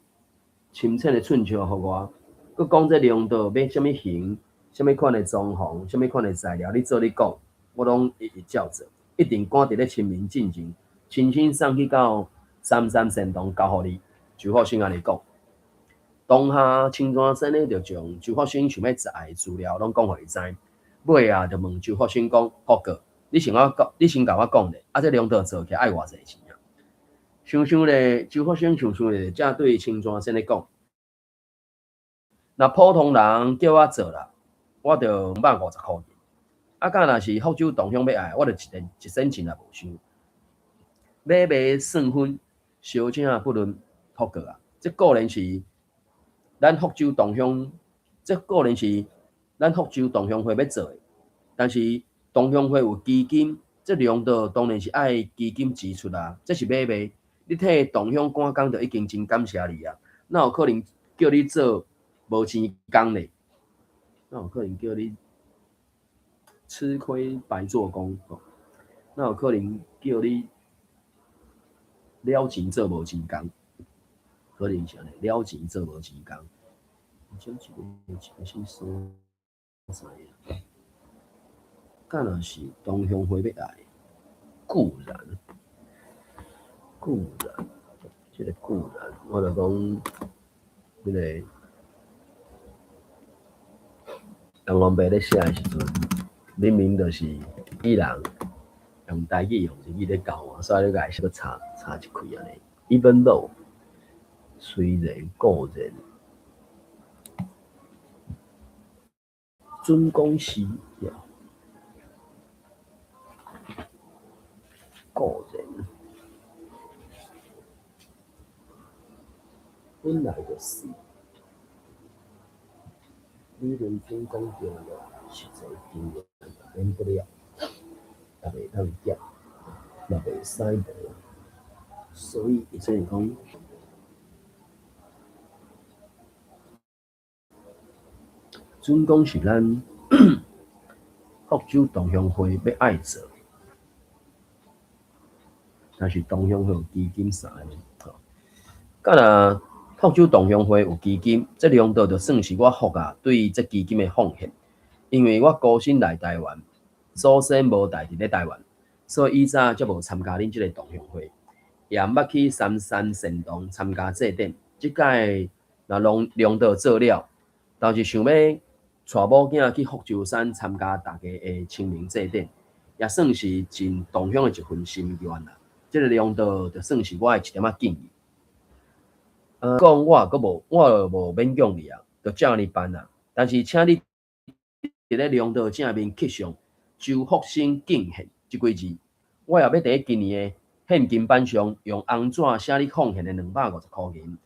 深淺的寸尺予我，閣講這量度欲啥物型、啥物款的裝潢、啥物款的材料，你做你講，我攏一一照做，一定趕佇咧清明進前，親身送去到三山仙堂交予你。周福生按呢講，當下青山先生就將周福生想欲查的資料攏講予伊知，尾仔就問周福生講：福哥，你先我講，你先共我講咧，啊，這量度做起來愛偌濟錢啊？想想咧，周福生想想咧，才對青山先生講：若普通人叫我做啦，我就250箍銀。啊，敢若是福州同鄉欲愛，我就一仙錢也無收。買賣算分，小請不論福哥啊！這固然是咱福州同鄉，這固然是咱福州同鄉會欲做的，但是同鄉會有基金，這量度當然是愛基金支出啊。這是買賣，你替同鄉趕工就已經真感謝你啊！哪有可能叫你做無錢工咧？哪有可能叫你吃虧白做工？哪有可能叫你了錢做無錢工？可能是按呢，了錢做無錢工。這一個一個所在啊？敢若是同鄉會欲愛，固然，固然，這個固然，我就講，彼個楊王伯咧寫的時陣，明明就是伊人用台語用日語咧交換，所以你共伊插插一開按呢。Even though，雖然固然，準講是，固然，本來就是理論準講重要，實際經驗免不了，也袂當減，嘛袂使無，所以伊說講，準講是咱福州同鄉會欲愛做，但是同鄉會有基金啥的，吼，敢若福州同鄉會有基金，這量度就算是我福啊對這基金的奉獻。因為我孤身來台灣，祖先無代佇咧台灣，所以以早才無參加恁這个同鄉會，也毋捌去三山仙堂參加祭典。這擺若量度做了，倒是想欲帶某囝去福州山參加大家的清明祭典，也算是盡同鄉的一份心願啦。這个量度就算是我的一點仔敬意。講我也閣無，我就無勉強你啊，就照按呢辦啊。但是請你佇咧量度正面刻上周福生敬獻這幾字，我也欲佇咧今年的獻金板上用紅紙寫你奉獻的250箍銀，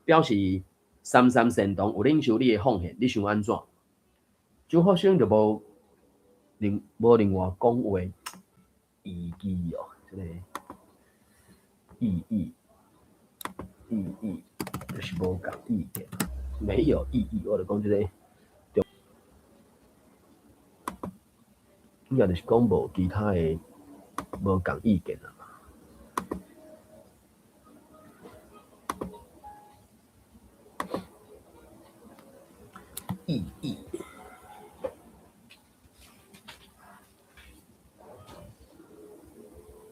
表示三山仙堂有領受你的奉獻，你想按怎？周福生就無另無另外講話，意義哦，這個意義意義就是無仝意見，沒有異議。我就講這個，應該就是講無其他的無仝意見啊嘛。意義，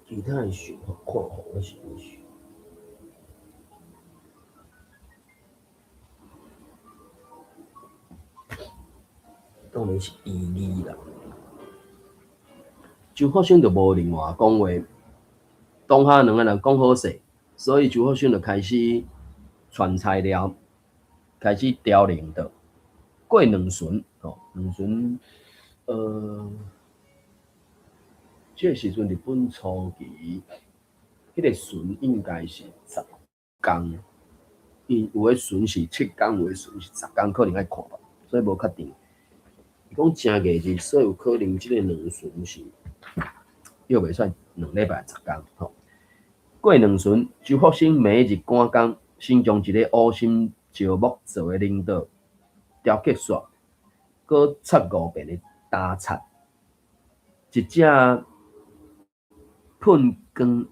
其他的想法看法，我是毋是？當然是異議啦。周福生就無另外講話，當下兩个人講好勢，所以周福生就開始傳材料，開始調領導。過兩巡，吼，兩巡，這個時陣日本初期，彼個巡應該是10工，伊有的巡是7工，有的巡是10工，可能愛看吧，所以無確定。伊講正月日，所以有可能這個兩巡是約袂出2禮拜10工，吼。過兩巡，周福生每日趕工，先將一个烏心石木做的領導。雕刻煞，閣擦五遍的焦漆，一隻噴光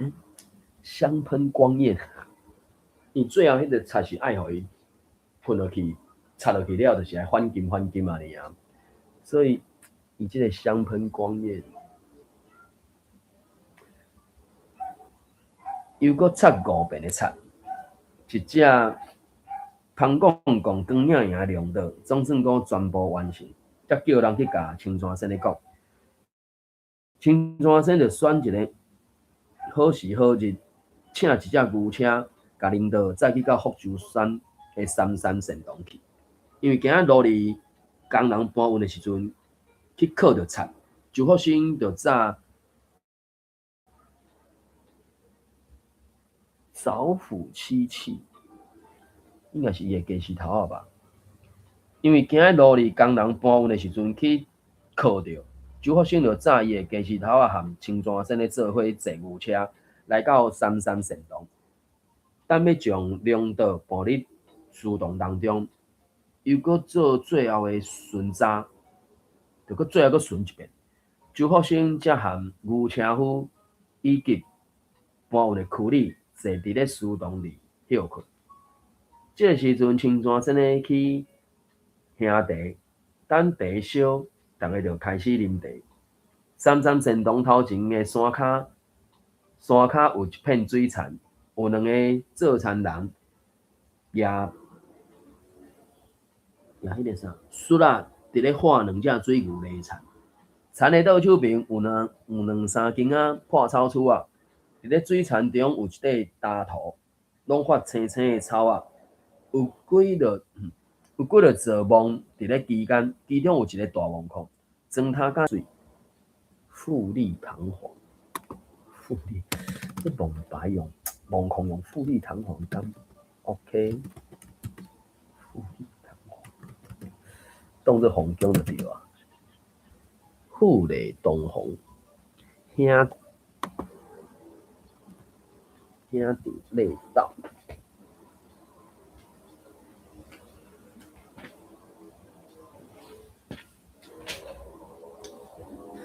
香噴光焰。伊最後彼个漆是愛予伊噴落去，擦落去了，就是愛反金反金按呢啊。所以伊這个香噴光焰，又閣擦五遍的漆，一隻芳公公光影影的龙刀，总算讲全部完成，才叫人去共青山仙咧讲。青山仙就选一个好时好日，请一隻牛车，共领导载去到福州山的三山仙堂去。因为今仔路里工人搬运的时阵，去靠著贼，周福生就早早斧七气，应该是伊的家私头仔吧。因为今仔路里工人搬运的时阵去靠著，周福生就早伊的家私头仔含青山仙咧做伙坐牛车来到三山仙堂，等欲将龙刀搬入书堂当中，又阁做最后的巡查，就阁最后阁巡一遍。周福生才含牛车夫以及搬运的区里坐伫咧书堂里歇困。这个时阵，青山仙咧去兄茶，等茶烧，逐家就开始啉茶。三山仙堂头前的山跤，山跤有一片水田，有两个做田人，举彼个啥，欶仔伫咧画两只水牛犁田。田的倒手边有两三间仔破草厝仔，伫咧水田中有一块焦土，拢发青青的草仔，有几落座墓伫咧其间，其中有一个大墓坑，砖头甲水，富丽堂皇，富丽，这墓牌用墓坑用富丽堂皇敢 OK？富丽堂皇，当做皇宫就对啊。富丽堂皇，兄兄弟礼道。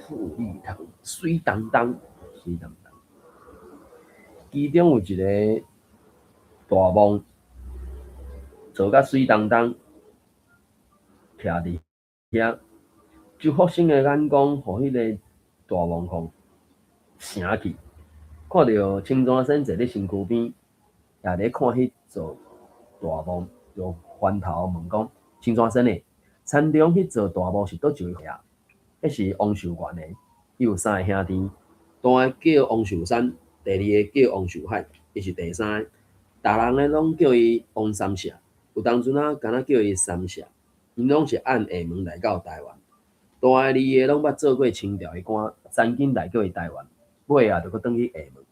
富丽堂，水当当，水当当。其中有一个大墓，做甲水当当，徛伫遐。周福生的眼光，予彼个大墓坑城去，看著青山仙坐咧身躯边，也咧看彼座大墓，就翻头问讲：青山仙欸，田中彼座大墓是佗一位啊？彼是王寿元的，伊有三个兄弟，大个叫王寿山，第二个叫王寿海，伊是第三个。逐人咧拢叫伊王三舍，有当阵啊，敢若叫伊三舍。𪜶拢是按厦门来到台湾，大个、二个拢捌做过清朝的官，曾经来过台湾，尾仔就阁转去厦门。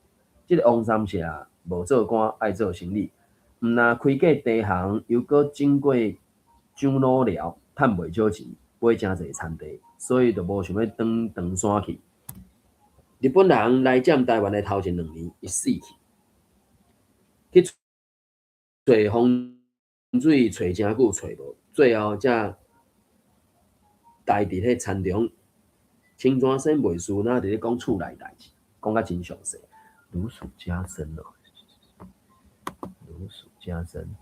这个王三舍无做官，爱做生意，毋若开过地行，又阁经过长老寮，趁袂少钱，买诚济田地，所以就无想欲转长山去。日本人来占台湾的头前2年，伊死去，去揣风水揣诚久揣无，最后才待伫彼田中。青山仙袂输，若伫咧讲厝内代志，讲甲真详细，如数家珍哦，如数家珍，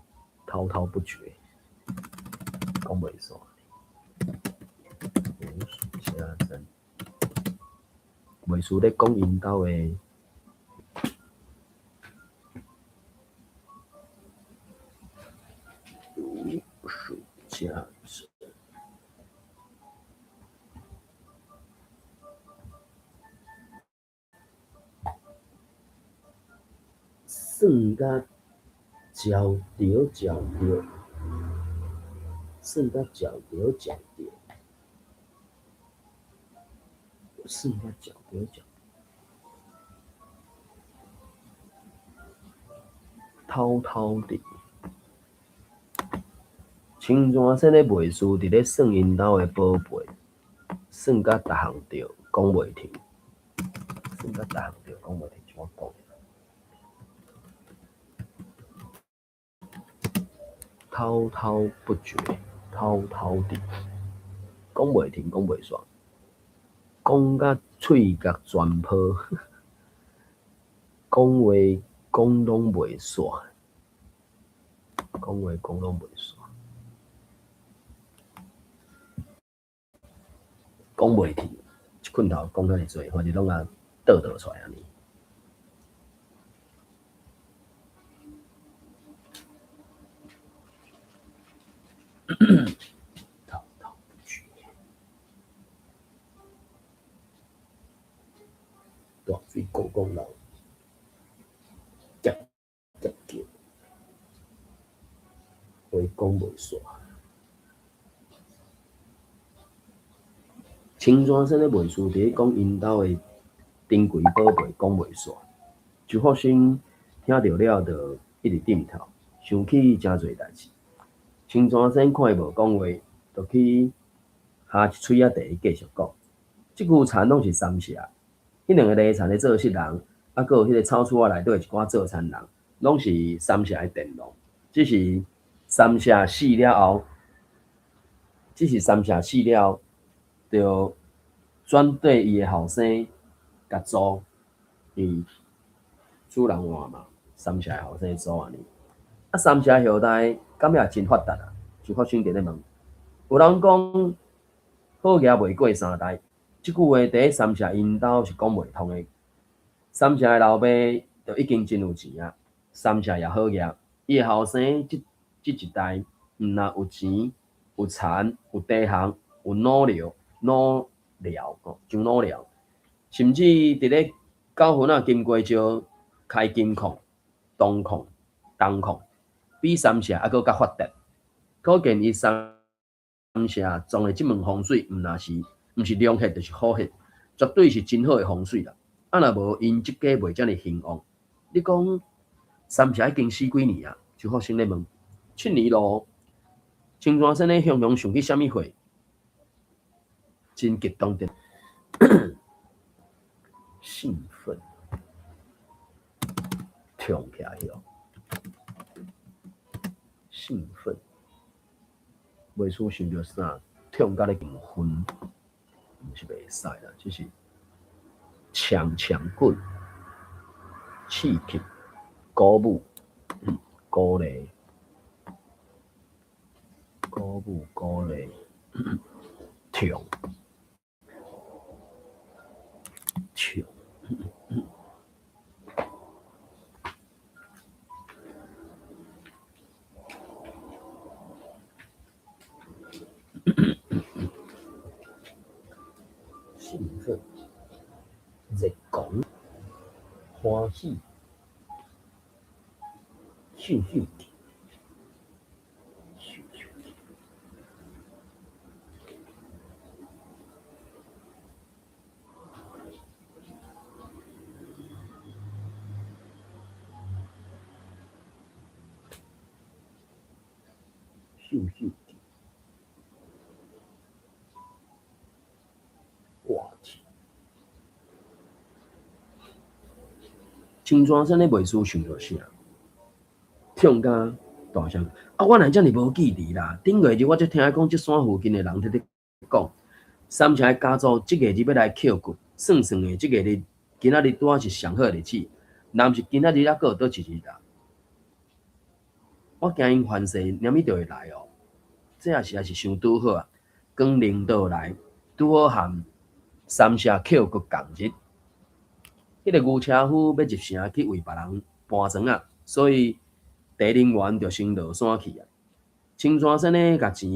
滔滔不绝，讲袂煞。如数家珍，袂输咧讲𪜶兜的。如数家珍，算甲焦著焦著，算甲焦著焦著，算甲焦著焦，滔滔的。青山仙咧卖书，伫咧算𪜶兜的宝贝，算甲逐项对，讲袂停，算甲逐项对，讲袂停，像我讲的。滔滔不绝，滔滔直，講袂停，講袂煞，講甲喙角全泡，講話講攏袂煞，講話講攏袂煞，講袂停，一困頭講遐爾濟，反正攏共倒倒出來按呢。滔滔不絕，大水摃摃流，夾夾叫，話講袂煞。青山先咧賣書，佇咧講𪜶兜的珍貴寶貝，講袂煞。周福生聽著了，就一直點頭，想起誠濟代誌。青山先看伊無講話，就去哈一喙仔茶繼續講。這句田攏是三社，彼兩个犁田的做穡人，啊，閣有彼个草厝仔內底一寡做田人，攏是三社的佃農。只是三社死了後，只是三社死了後，就轉綴伊的後生共租，伊主人換嘛，三社的後生租按呢。啊，三社後代敢也真發達啊？周福生佇咧問。有人講好額袂過三代，這句話佇咧三社𪜶兜是講袂通的。三社的老爸就已經真有錢啊，三社也好額，伊的後生這這一代，毋若有錢、有田、有地行、有腦寮、腦寮吼，上腦寮，甚至佇咧九份仔金瓜石開金礦、銅礦、銅礦，比三社猶閣較發達。可見伊三社裝的這門風水，毋若是毋是良血，就是好血，絕對是真好的風水啦。啊，若無𪜶這家袂遮爾興旺。你講三社已經死幾年啊？周福生咧問。7年咯。青山先咧雄雄想起啥物話？真激動的，興奮，痛起來喲，興奮，袂輸想著啥，痛甲咧興奮，毋是袂使啦，只是強強滾，刺激，鼓舞，鼓勵，鼓舞，鼓勵，痛。笑。興奮、熱狂、歡喜、秀秀氣、秀秀氣。秀秀氣，掛起。青山先咧袂输想著啥？痛甲大聲！啊，我哪會遮爾無記憶啦？頂個日我才聽講，這山附近的人佇咧講，三社的家族這個日欲來抾骨，算算的，這個日今仔日拄仔是上好的日子，若毋是今仔日，猶閣有佗一日啦。我驚𪜶犯世，連物就會來哦。這也實在是傷拄好啊！光靈倒來，拄好和三社抾骨仝日。彼個牛車夫欲入城去為別人搬床仔，所以地靈員就先落山去啊。青山先咧共錢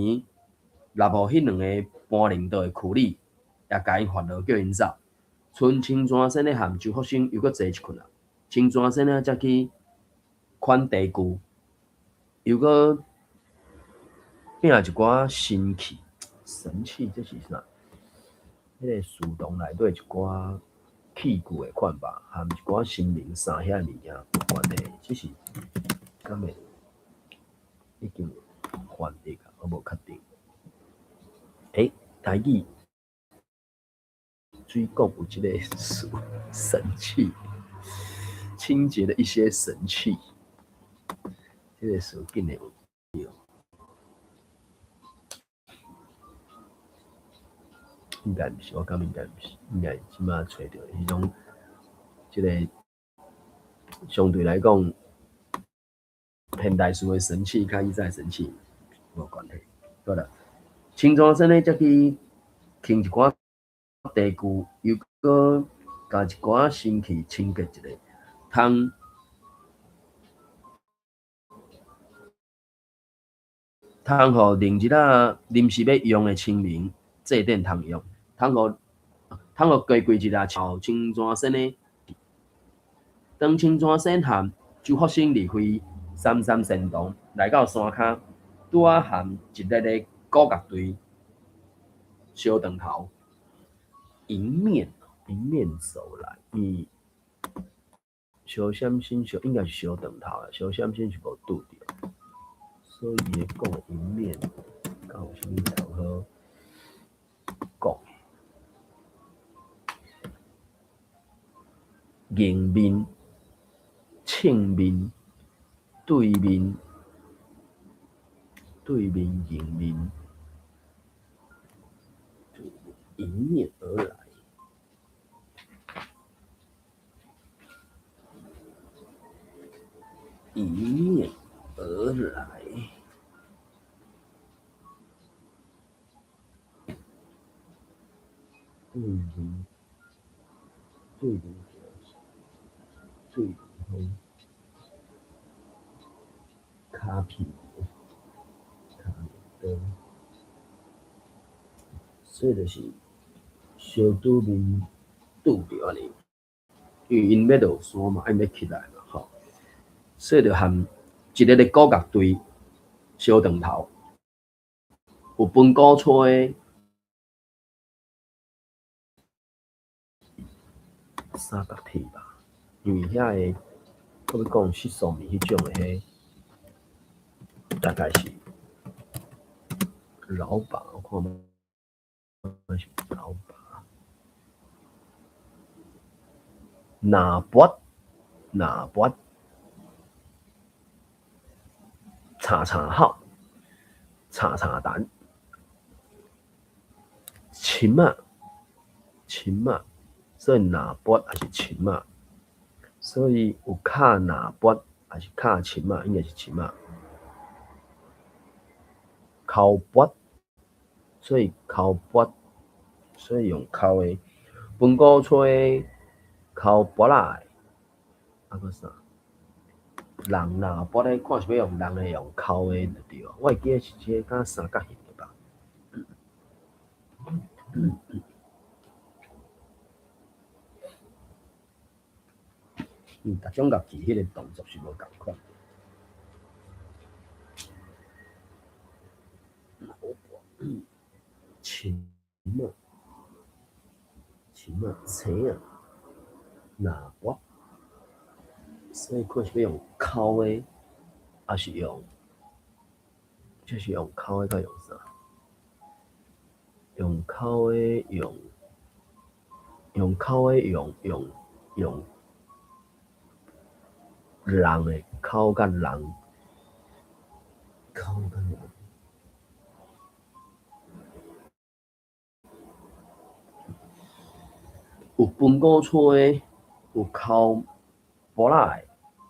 納予彼兩个搬靈刀的區里，也共𪜶發落叫𪜶走。賰青山先咧和周福生猶閣坐一困啊。青山先咧才去款茶具，猶閣摒一寡神器，神器這是啥？彼個書童內底一寡器具的款吧，含一寡神明衫遐物件有關係，只是敢會已經有翻譯啊，我無確定。欸，台語水講有這個詞，神器，清潔的一些神器，這個詞竟然有對。應該毋是，我感覺應該毋是，應該這馬揣著彼種，這个相對來講，現代式的神器佮以早神器無關係。好啦，青山仙呢，才去輕一寡地具，又閣共一寡身軀清潔一下，通通予另一仔臨時欲用的清明祭典通用，通予通予過幾日後青山仙呢，當青山仙和周福生離開三山仙堂，來到山跤，拄仔和一列的鼓樂隊相撞頭，迎面迎面走來，伊相閃身相應該是相撞頭啦，相閃身是無拄著，所以伊講的迎面，敢有啥物通好講？迎面、正面、對面、對面、迎面、迎面而來，迎面而來，對面、對面、對面，跤屁股、跤面刀，所以就是相拄面拄著按呢，因為𪜶欲落山嘛，𪜶欲起來嘛，吼，所以就和一个个鼓樂隊相撞頭，有分鼓吹三角鐵吧，因為遐个，閣欲講色素麵彼種的彼，大概是老爸，我看覓是老爸，若撥若撥，吵吵吼，吵吵彈，琴仔琴仔，所以若撥抑是琴仔，所以有敲若撥抑是敲琴仔，應該是琴仔。敲撥，所以敲撥，所以用敲的，分鼓吹敲撥仔的，啊閣啥？人若撥的，看是欲用人的用敲的就對。我會記得是這个敢三角形的吧？逐種樂器彼个動作是無仝款。琴仔，琴仔，青仔，若撥，所以看是欲用敲的，抑是用，這是用敲的，抑用啥？用敲的，用用敲的，用用用人的敲佮人，敲佮人。有分鼓吹，有敲撥仔的，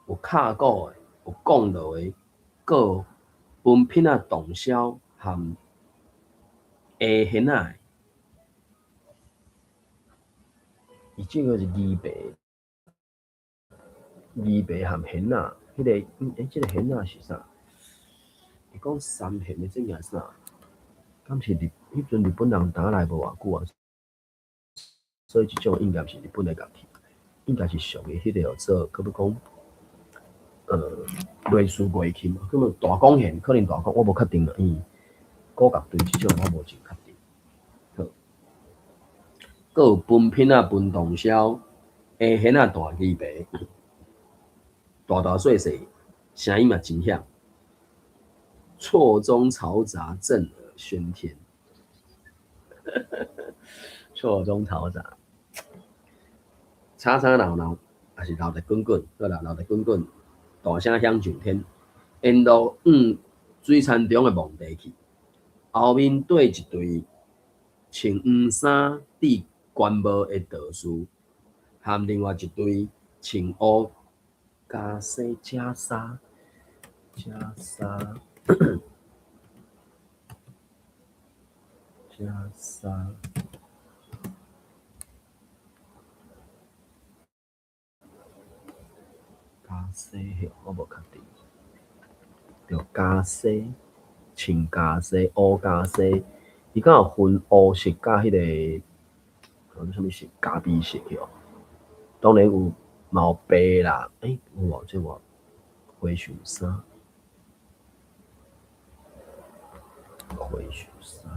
有敲鼓的，有降落的，閣有分品仔洞簫含下弦仔的。伊這个是魚白，魚白含弦仔，彼个，欸，這个弦仔是啥？伊講三弦的這是啥？敢是日彼陣日本人擔來無偌久啊？所以這種應該毋是日本的樂器，應該是屬於彼個叫做，閣欲講，類似月琴，叫做大管弦，可能大管，我無確定啦，因為鼓樂隊這種我無真確定。好，閣有分品仔、分洞簫、下弦仔、大魚白，大大細細，聲音嘛真響，錯綜嘈雜，震耳喧天。錯綜嘈雜。吵吵鬧鬧，抑是鬧熱滾滾，好啦，鬧熱滾滾，大聲響上天，沿路往水田中的墓地去，後面綴一隊穿黃衫戴官帽的道士，含另外一隊穿烏袈裟、袈裟、袈裟、袈裟、袈裟，我無確定。著袈裟，穿袈裟，烏袈裟，伊敢有分烏色佮彼個，叫啥物色？咖啡色哟。當然有嘛有白啦，欸，有無這個和尚衫？和尚衫。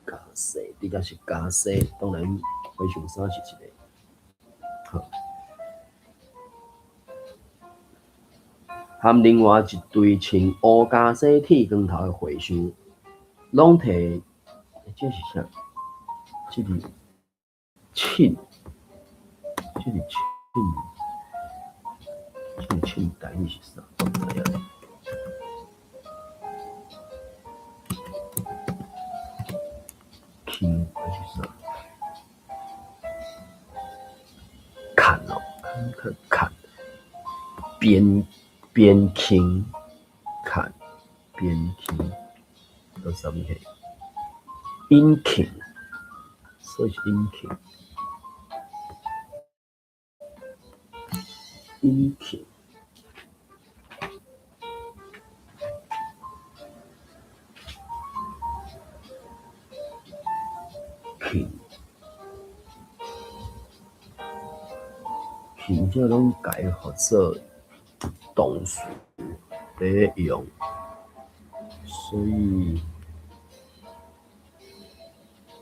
袈裟，這個是袈裟，當然和尚衫是一個。好，含另外一隊穿烏袈裟、剃光頭的和尚，攏提，這是啥？這是秤，這是秤，這個秤台語是啥？我毋知影。秤還是啥？砍哦，砍砍邊邊輕砍邊輕，都啥物貨？引擎，所以是引擎，引擎。琴，這攏改號做動詞咧用，所以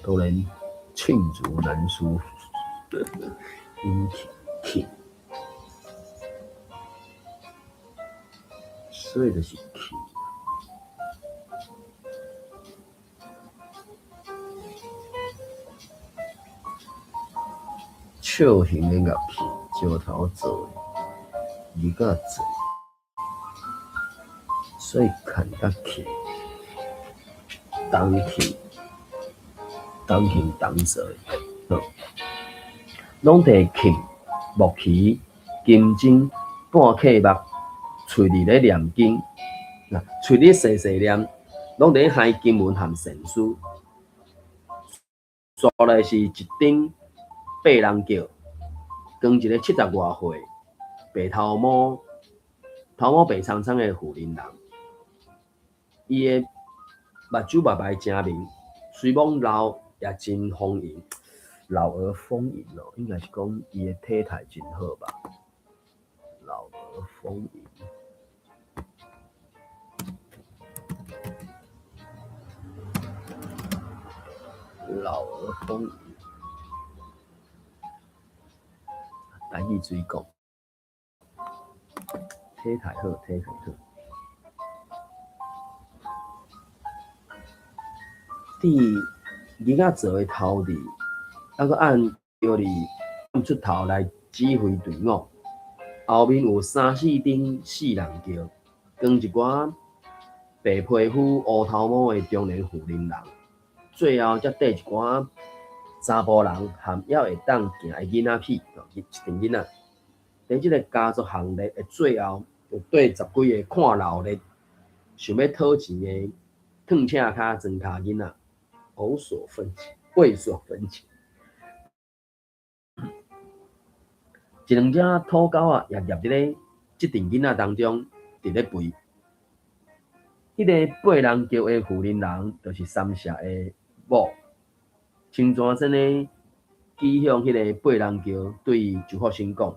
當然罄竹難書。引擎，所以就是琴。笑形的樂器，石頭做的，字仔做，所以砍甲琴，銅琴，銅琴銅做的，好，攏提琴、木魚、金針、半契目，喙裡咧念經，嗱，喙裡細細念，攏佇咧嗨經文含善詩，煞來是一頂八人轎，扛一個70外歲、白頭毛、頭毛白蒼蒼的婦人人，伊的目睭白白誠明，雖罔老也真豐盈，老而豐盈哦，應該是講伊的體態真好吧？老而豐盈，老而豐盈。台語水講，體態好，體態好。佇囡仔做的頭字，猶閣按叫你出頭來指揮隊伍。後面有三四頂四人轎，扛一寡白皮膚、烏頭毛的中年婦人人，最後才綴一寡查埔人含猶會當行的囡仔屁，一陣囡仔。佇這個家族行列的最後，有綴10幾个看鬧熱、想欲討錢的褪赤跤、庄跤囡仔，無所分歧，畏所分歧。一兩隻土狗仔也入佇咧這陣囡仔當中，佇咧吠。彼個八人轎的婦人人，就是三社的某。穿全身的指向彼个八人轎，對周福生講：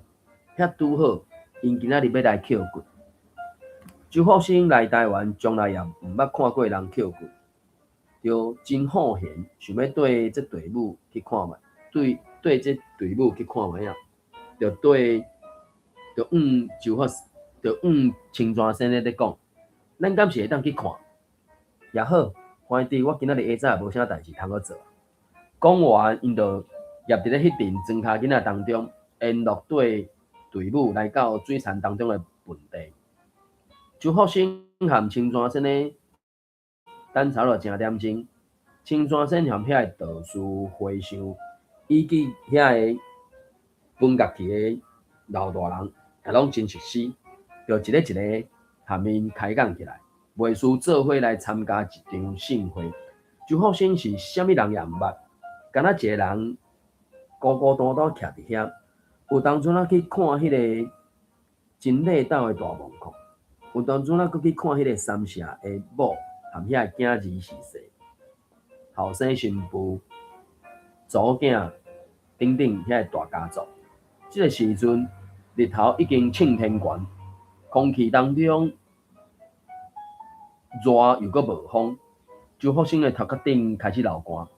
遐拄好，𪜶今仔日欲來抾骨。周福生來台灣，從來也毋捌看過人抾骨，就真好閒，想欲綴這隊伍去看覓，對這隊伍去看覓仔，就對，就向周福就向青山先生咧講，咱敢是會當去看？也好，反正我今仔日下早也無啥代誌通好做。講完，𪜶就入佇咧彼陣莊跤囡仔當中，沿路綴隊伍來到水田當中的墳地。周福生和青山先生等差不多成點鐘，青山先和遐个道士、和尚以及遐个分角去的老大人，也攏真熟悉，就一個一個和𪜶開講起來，袂輸做伙來參加一場盛會。周福生是啥物人也毋捌，敢若一个人孤孤單單徛佇遐。有當陣仔去看彼个真禮斗的大墓庫，有當陣仔閣去看彼个三社的某和遐个囝兒是誰，後生新婦、查某囝等等遐个大家族。這个時陣，日頭已經衝天懸，空氣當中熱又閣無風。周福生的頭殼頂開始流汗，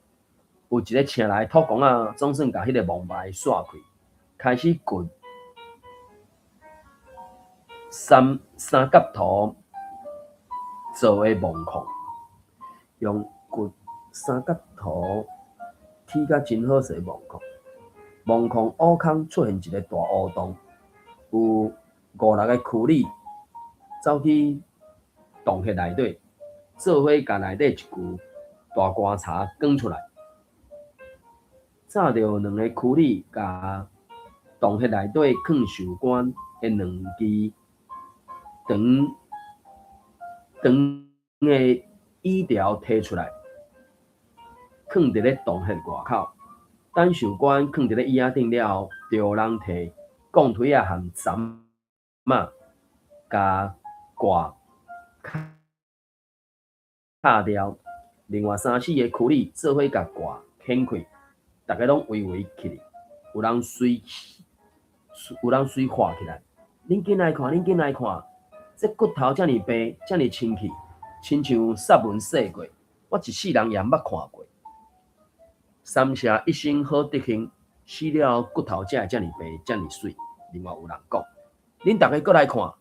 有一个請來的土公仔，總算共彼个墓牌煞開，開始掘三三角塗做的墓壙，用掘三角塗起甲真好勢墓壙。墓壙挖空出現一个大烏洞，有五六个窟里走去洞穴內底，做伙共內底一具大棺材扛出來。早著兩个窟里共洞穴內底囥壽棺的兩支長長的椅條提出來，囥佇咧洞穴外口。等壽棺囥佇咧椅仔頂了後，就有人提鋼槌仔和鏨仔，共蓋敲掉。另外三四个区里做伙共蓋掀開，逐家攏圍圍起來，有人隨喊起來：恁緊來看，恁緊來看，這骨頭遮爾白，遮爾清氣，親像煞文洗過，我一世人也毋捌看過。三社一生好德行，死了後骨頭才會遮爾白，遮爾媠。另外有人講，恁逐家閣來看，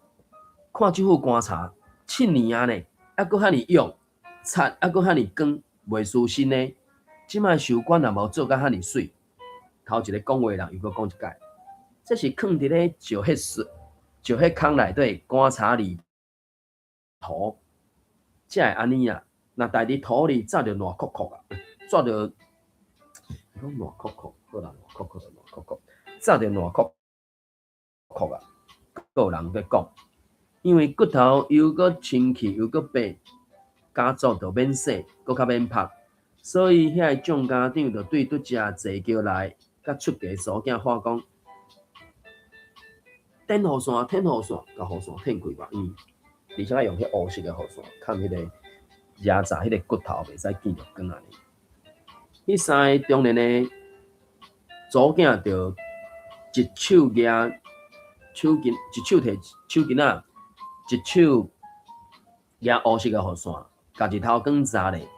看這副棺材，7年矣呢，猶閣遐爾勇，漆猶閣遐爾光，袂輸新的。這擺壽棺也無做甲遐爾媠。頭一个講話的人又閣講一擺，這是囥佇咧石彼石石彼空內底棺材裡塗，才會按呢啊。若代佇土裡早就爛硞硞啊，早就講爛硞硞，好啦，爛硞硞就爛硞硞，早就爛硞硞啊。閣有人閣講，因為骨頭又閣清氣又閣白，家族就免洗，閣較免曝，所以遐个眾家長就對拄才坐轎來佮出家查某囝喊講：天雨傘，天雨傘，共雨傘掀開吧。而且愛用彼烏色的雨傘，崁彼個壓榨彼个骨頭，袂使見著光按呢。彼三个中年的查某囝就一手舉手巾，一手提手巾仔，一手舉烏色的雨傘，共日頭光砸咧，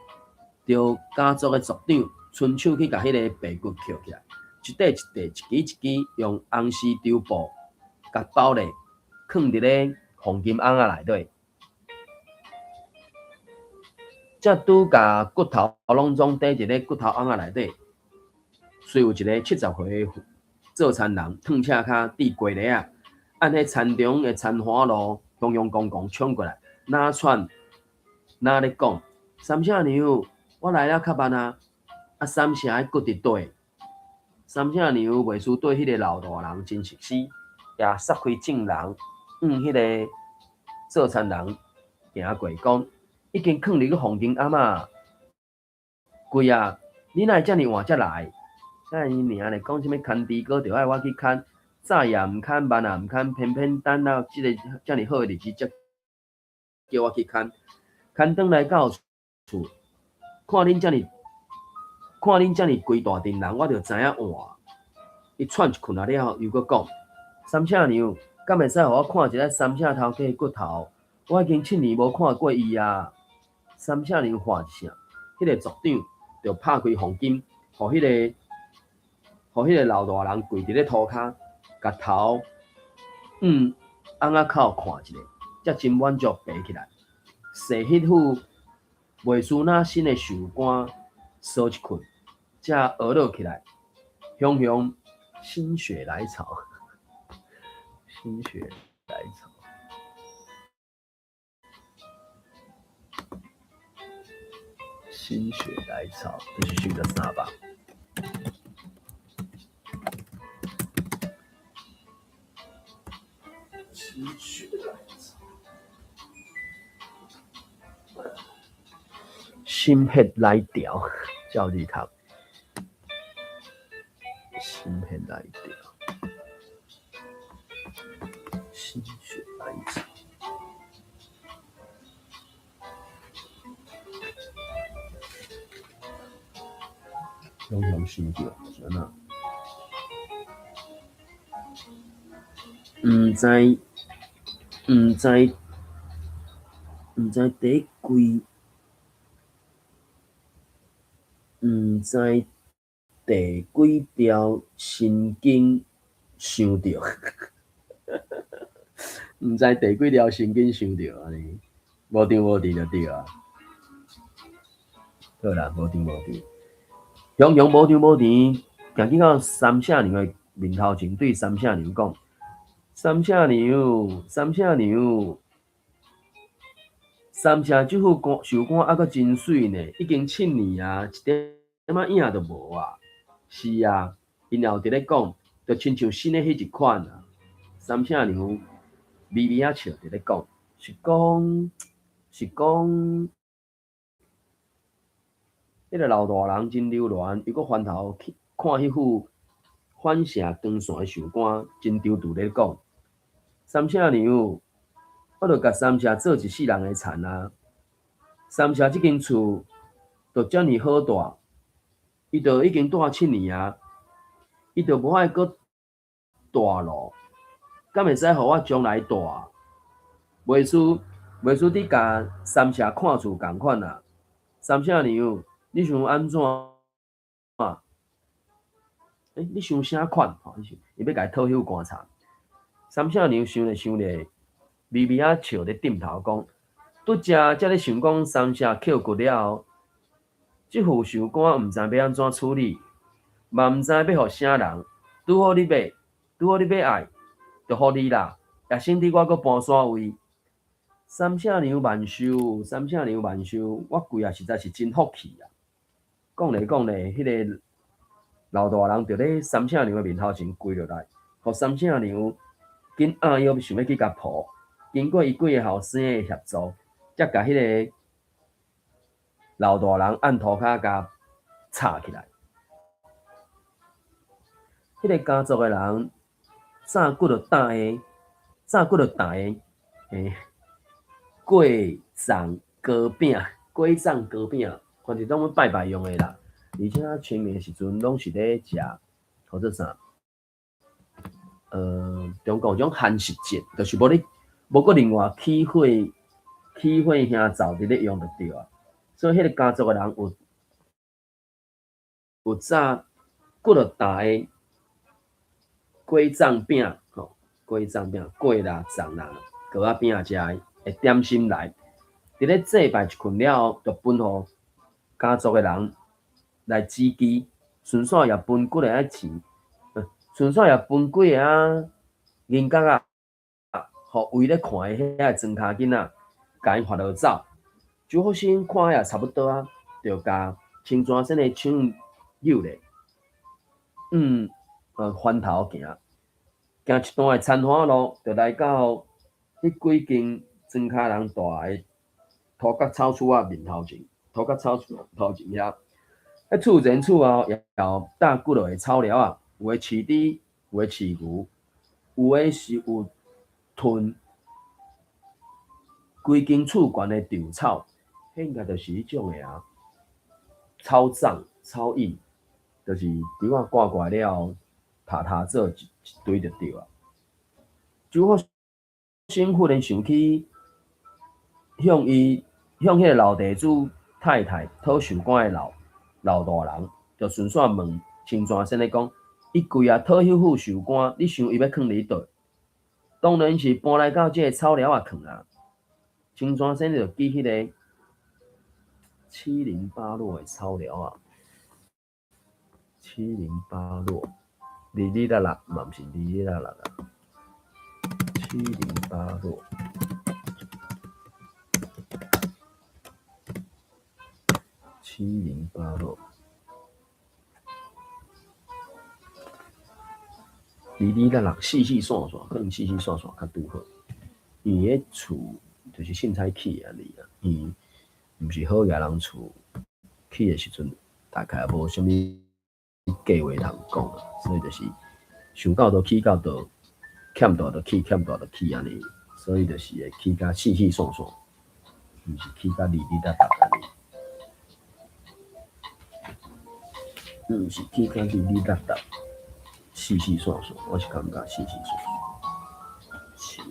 著家族的族長伸手去共彼个白骨抾起來，一塊一塊，一支一支，用紅絲綢布共包咧，囥佇咧黃金甕仔內底。才拄共骨頭攏總綴佇咧骨頭甕仔內底，隨有一个70歲做田人，褪赤跤，拄雞螺仔，按彼田中的田花路，雄雄公公衝過來，若喘若咧講：三社娘，我來了較慢啊！啊，三社的骨佇佗？三社娘袂輸對彼个老大人真熟悉，也殺開眾人，向彼个做田人行過講：已經囥佇個黃金龕仔，貴啊！你哪會遮爾晚才來？啥伊爾咧講啥物牽豬哥，就愛我去牽，早也毋牽，慢也毋牽，偏偏等到這個遮爾好的日子才叫我去牽。牽轉來到厝，看恁遮爾，看恁遮爾規大陣人，我就知影換。伊喘一困仔了後，又閣講：三社娘，敢會使予我看一下三社頭家的骨頭？我已經7年無看過伊啊！三社娘喊一聲，彼個族長就拍開黃金，予彼個老大人跪佇咧塗跤，共頭尪仔口看一下，才真滿足爬起來。踅彼副袂輸那新的壽棺，踅一困，才呵咾起來，雄雄心血來潮，心血來潮，心血來潮，這是想著啥吧？心血來潮，心血來潮，照字讀。心血來潮，心血來潮，雄雄想著是按怎？毋知，毋知，毋知第幾，毋知第幾條神經傷著，毋知第幾條神經傷著按呢，無張無智就對啊。好啦，無張無智，雄雄無張無智，行去到三聖娘的面頭前，對三聖娘講：三聖娘，三聖娘，三聖這副棺壽棺猶閣真媠呢，已經7年啊，一點仔影都無啊。是啊，𪜶也有佇咧講，就親像新的彼一款啊。三聖娘微微仔笑佇咧講，是講是講，彼個老大人真留戀，又閣翻頭去看彼副反射光線的壽棺，真躊躇咧講。三聖娘，我著共三聖做一世人的田啊。三聖這間厝就遮爾好蹛。伊就已經蹛7年啊，伊就無愛閣蹛咯，敢會使予我將來蹛？袂輸，袂輸你共三聖看厝仝款啊！三聖娘，你想按怎？欸，你想啥款？吼，伊欲共伊討彼副棺材。三聖娘想咧想咧，微微仔笑咧點頭講：拄才才咧想講三聖抾骨了後，這副壽棺毋知欲按怎處理，嘛毋知欲予啥人。拄好你欲，拄好你欲愛，就予你啦。也省得我閣搬徙位。三聖娘萬壽，三聖娘萬壽，我跪啊實在是真福氣啊！講咧講咧，彼個老大人就咧三聖娘的面頭前跪落來，予三聖娘緊按腰想欲去共抱。經過伊幾个後生的協助，才共彼个老大人按塗跤共插起來。彼个家族的人早幾落担的，早幾落担的，欸，過藏糕餅，果藏糕餅，反正攏拜拜用的啦。而且清明的時陣攏是咧食，號做啥？中國有種寒食節，就是無咧，無閣另外起火，起火燃灶佇咧用就對啊。所以彼個家族的人有早幾落擔的果粽餅，吼，果粽餅，果啦、粽啦、糕仔餅遮的點心來，佇咧祭拜一困了後，就分予家族的人來指揮，順紲也分幾个仔錢，順紲也分幾个仔銀角仔，予圍咧看的遐个莊跤囡仔，共𪜶發落走。周福生看也差不多啊，就共清泉仙的手扭咧，翻頭行，行一段的田華路，就來到彼幾間莊跤人蹛的塗角草厝仔面頭前，塗角草厝頭前遐，彼厝前厝後也有搭幾落个草寮仔，有的飼豬，有的飼牛，有的是有囤規間厝懸的稻草，彼應該就是彼種的啊，草帳、草椅，就是稻仔割過來了後，塔塔做一堆就對啊。周福生忽然想起向伊向彼个老地主太太討壽棺的老大人，就順紲問清泉仙咧講：伊跪啊討彼副壽棺，你想伊欲囥佇佗？當然是搬來到這个草寮仔囥啊。青山先就記彼个七零八落的草寮仔，七零八落，二二六六嘛毋是二二六六啊，七零八落，七零八落，二二六六四四散散，可能四四散散較拄好。因為彼厝就是凊彩起的按呢啊，伊毋是好野人厝，起的時陣大概也無啥物計劃通講啊，所以就是想到就起到倒，欠大就起，欠大就起按呢，所以就是會起甲四四散散，毋是起甲二二六六按呢，毋是起甲二二六六，四四散散，我是感覺四四散散。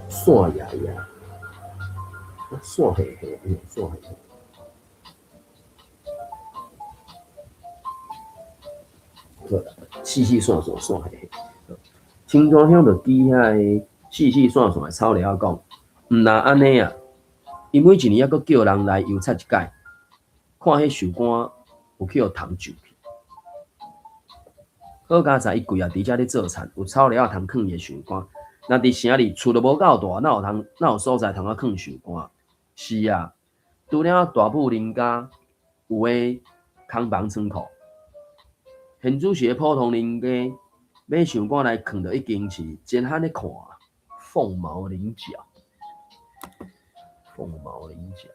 散呀呀，散嘿嘿，散嘿嘿。好啦，四四散散，散嘿嘿。青山鄉就記遐个四四散散的草寮仔講，毋若按呢啊，伊每一年猶閣叫人來油漆一擺，看彼壽官有去予蟲蛀去。好佳哉，伊規日佇遮咧做田，有草寮仔通囥伊的壽官。若佇城裡厝都無夠大，哪有通，哪有所在通啊囥壽官？是啊，除了大富人家有的空房倉庫，現主時的普通人家買壽官來囥著已經是真罕咧看。鳳毛麟角，鳳毛麟角，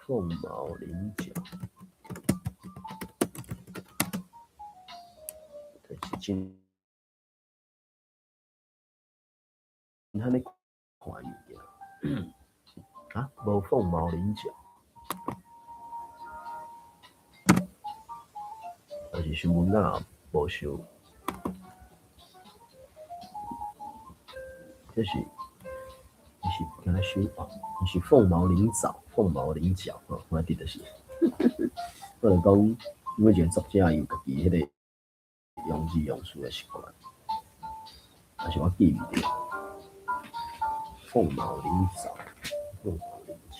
鳳毛麟角，就是真罕咧看物件。啊，無鳳毛麟角，還是新聞仔無收？這是，伊是敢若收哦，伊是鳳毛麟角，鳳毛麟角吼，我記得是。我就講，每一個作者伊有家己彼個用字用詞的習慣，但是我記毋著。鳳毛麟角，鳳毛麟角，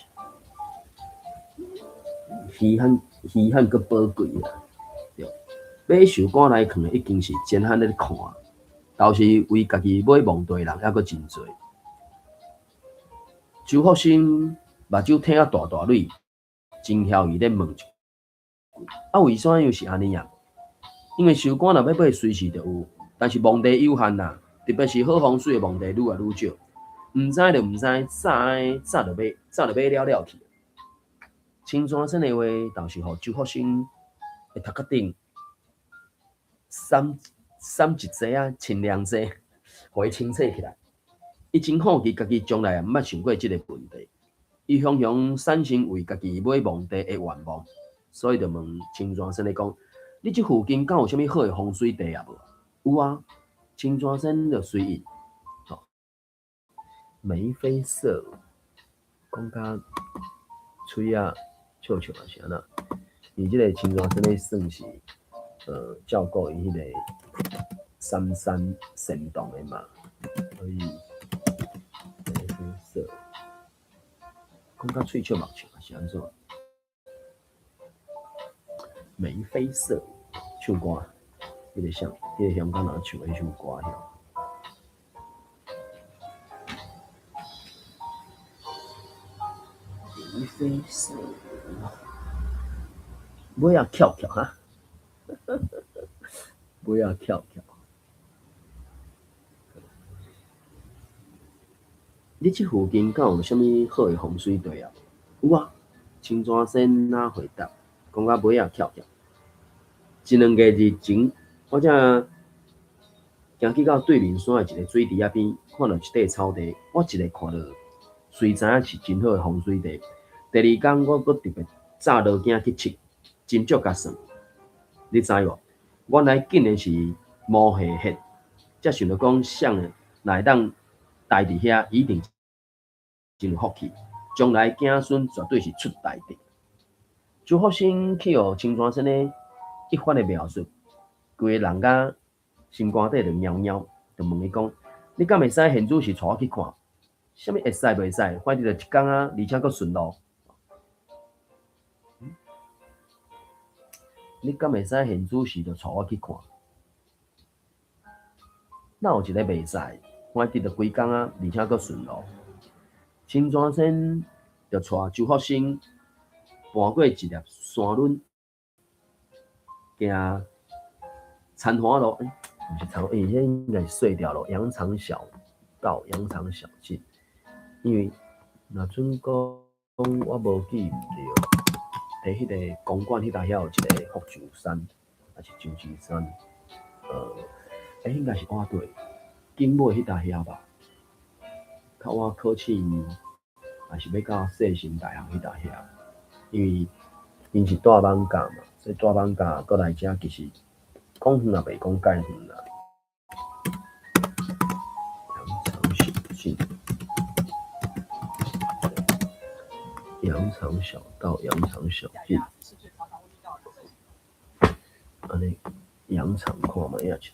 稀罕稀罕閣寶貴啊！對，買壽官來囥的已經是真罕咧看，倒是為家己買墓地的人猶閣真濟。周福生目睭挺啊大大蕊，真囂伊咧問一句：啊，為啥又是按呢啊？因為壽官若欲買，隨時就有，但是墓地有限啊，特別是好風水的墓地愈來愈少。毋知就毋知，早的早就買，早就買了了去。青山先的話，倒是予周福生的頭殼頂閃閃一濟仔清涼濟，予伊清醒起來。伊真好奇家己將來也毋捌想過這个問題。伊雄雄產生為家己買墓地的願望，所以就問青山先咧講：你這附近敢有啥物好的風水地啊無？有啊，青山先就隨意。眉飛色舞，講甲喙仔笑笑也是按怎？伊這个青山先咧算是照顧伊彼個三山仙洞的嘛，所以眉飛色舞，講甲喙笑目笑是按怎？眉飛色舞，唱歌，彼个啥？彼个香港人唱的彼首歌遐。眉飛色舞，尾仔翹翹哈，尾仔翹翹。你這附近敢有啥物好的風水地啊？有啊，青山先仔回答，講甲尾仔翹翹。一兩個日前，我才行去到對面山的一个水池仔邊，看著一塊草地，我一个看著，雖知影是真好的風水地。第二工，我閣特別早落囝去試，真足合算。你知無？原來竟然是毛下血，才想著講，誰若會當待佇遐，一定真有福氣，將來子孫絕對是出大德。周福生去予秦山先的一番的描述，规个人甲心肝底就猫猫，就问伊讲：你敢會使現主時帶我去看？啥物會使袂使？反正就一工啊，而且閣順路。你敢會使現主時就帶我去看？哪有一个袂使？反正就規工啊，而且閣順路。秦山先就帶周福生跋過一粒山崙，行田華路，毋是田，欸，這應該是細條路，羊腸小道、羊腸小徑。因為若準講我無記毋對，佇彼个公館彼搭遐有一个福寿山，抑是九芝山，應該是倚對，景尾彼搭遐吧，較倚考試院，抑是欲到世新大學彼搭遐，因為𪜶是蹛艋舺嘛，所以蹛艋舺過來遮其實講遠也袂講介遠啦。羊腸小徑，羊腸小道，羊腸小徑，按呢羊腸看覓仔一下。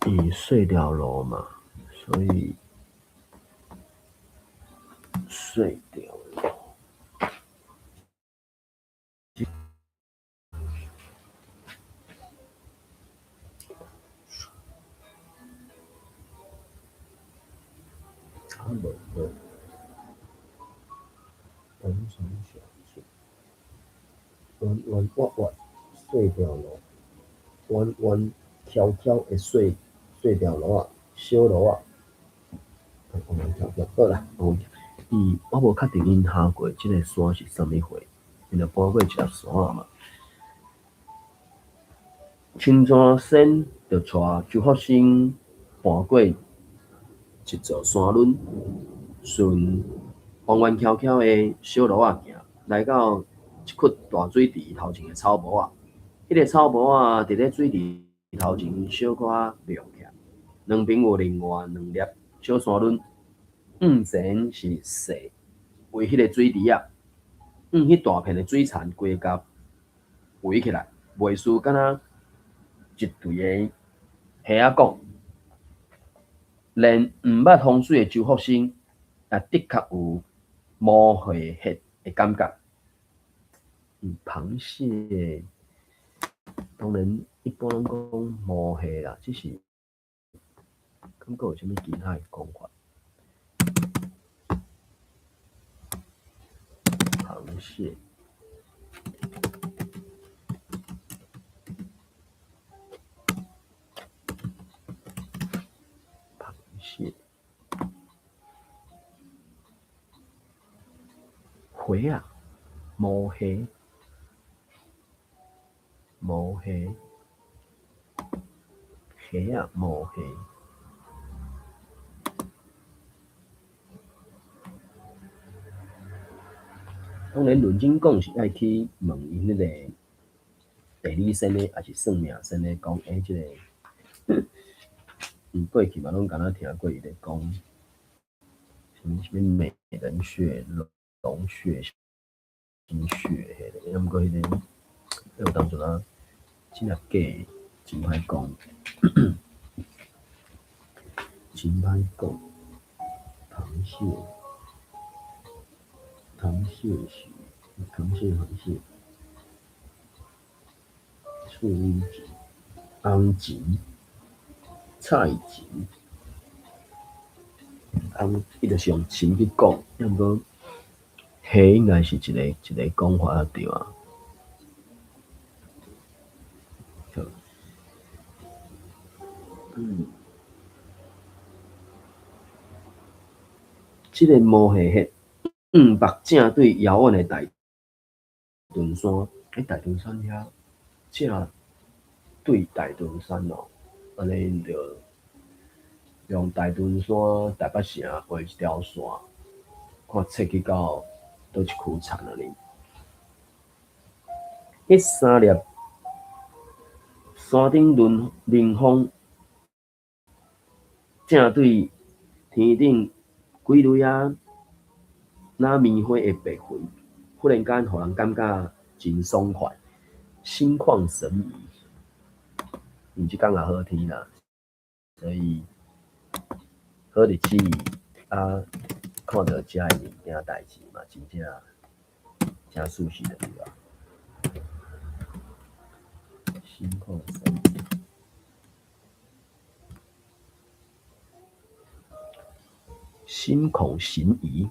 伊細條路嘛，所以細條路。啊無無，羊腸小徑，彎彎彎彎細條路，彎彎翹翹的細細條路仔，小路仔，彎彎翹翹，好啦，伊我無確定𪜶行過這个山是啥物貨，𪜶就跋過一粒山仔嘛。秦山先就帶周福生跋過一座山崙，順彎彎翹翹的小路仔行，來到一窟大水池頭前的草帽仔。彼个草帽仔佇咧水池頭前小可掠起來，兩邊有另外兩粒小山崙，向前是細圍彼个水池仔，向彼大片的水田規共圍起來，袂輸敢若一隊的蝦仔講。連毋捌風水的周福生也的確有毛血血的感覺。螃蟹當然一般攏講毛蟹啦，只是感覺有啥物其他的講法？螃蟹，螃蟹，蟹仔，毛蟹，毛蟹，蟹仔毛蟹。當然，論真講是愛去問𪜶彼個地理先生，抑是算命先生講，這个，𪜶過去嘛攏敢若聽過伊咧講，啥物啥物美人穴、龍穴、心穴彼个，啊，毋過彼个，有當陣啊，真正假，真歹講，真歹講，螃蟹。螃蟹是螃蟹，螃蟹，醋蠅蟳、紅蟳、菜蟳，紅，伊就是用蟳去講，抑毋過蝦應該是一个一个講法對啊。好，這个毛蟹血。目正對遙遠的大屯山，大屯山遐正對大屯山哦，按呢就用大屯山台北城畫一條線，看切去到佗一區田按呢。彼三粒山頂輪凌風，正對天頂幾蕊仔若棉花的白雲，忽然間予人感覺真爽快，心曠神怡。因這工也好天啦，所以好日子啊，看著遮的物件代誌嘛，真正誠舒適就對啊。心曠神怡，心曠神怡，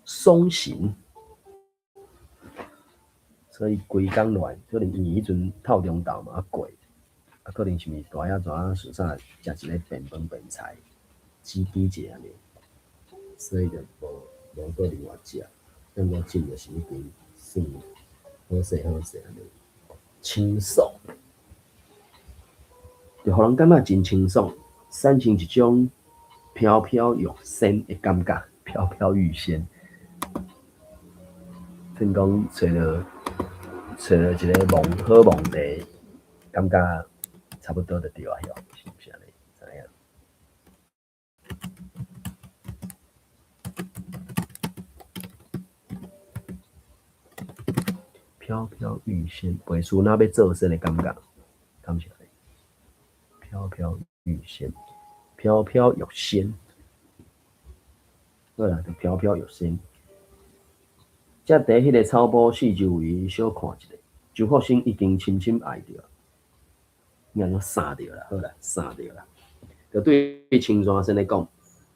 爽神。所以規工落來，可能因為彼陣透中晝嘛，啊過，啊可能是毋是大爺怎事啥食一个便飯便菜，煮幾者按呢，所以就無無閣另外食。感覺真就是已經算好勢好勢按呢，清爽，就予人感覺真清爽，產生一種飄飄欲仙的感覺，飄飄欲仙。聽講揣著揣著一個夢好夢地，感覺差不多就對啊，是毋是按呢？知影？飄飄欲仙，袂輸若欲做仙的感覺，敢是按呢？飄飄欲仙，飄飄欲仙，好啦，就飄飄欲仙。才佇彼个草埔四周圍小看一下，周福生已經深深愛著，應該講捎著啦，好啦，捎著啦。就對青山先咧講，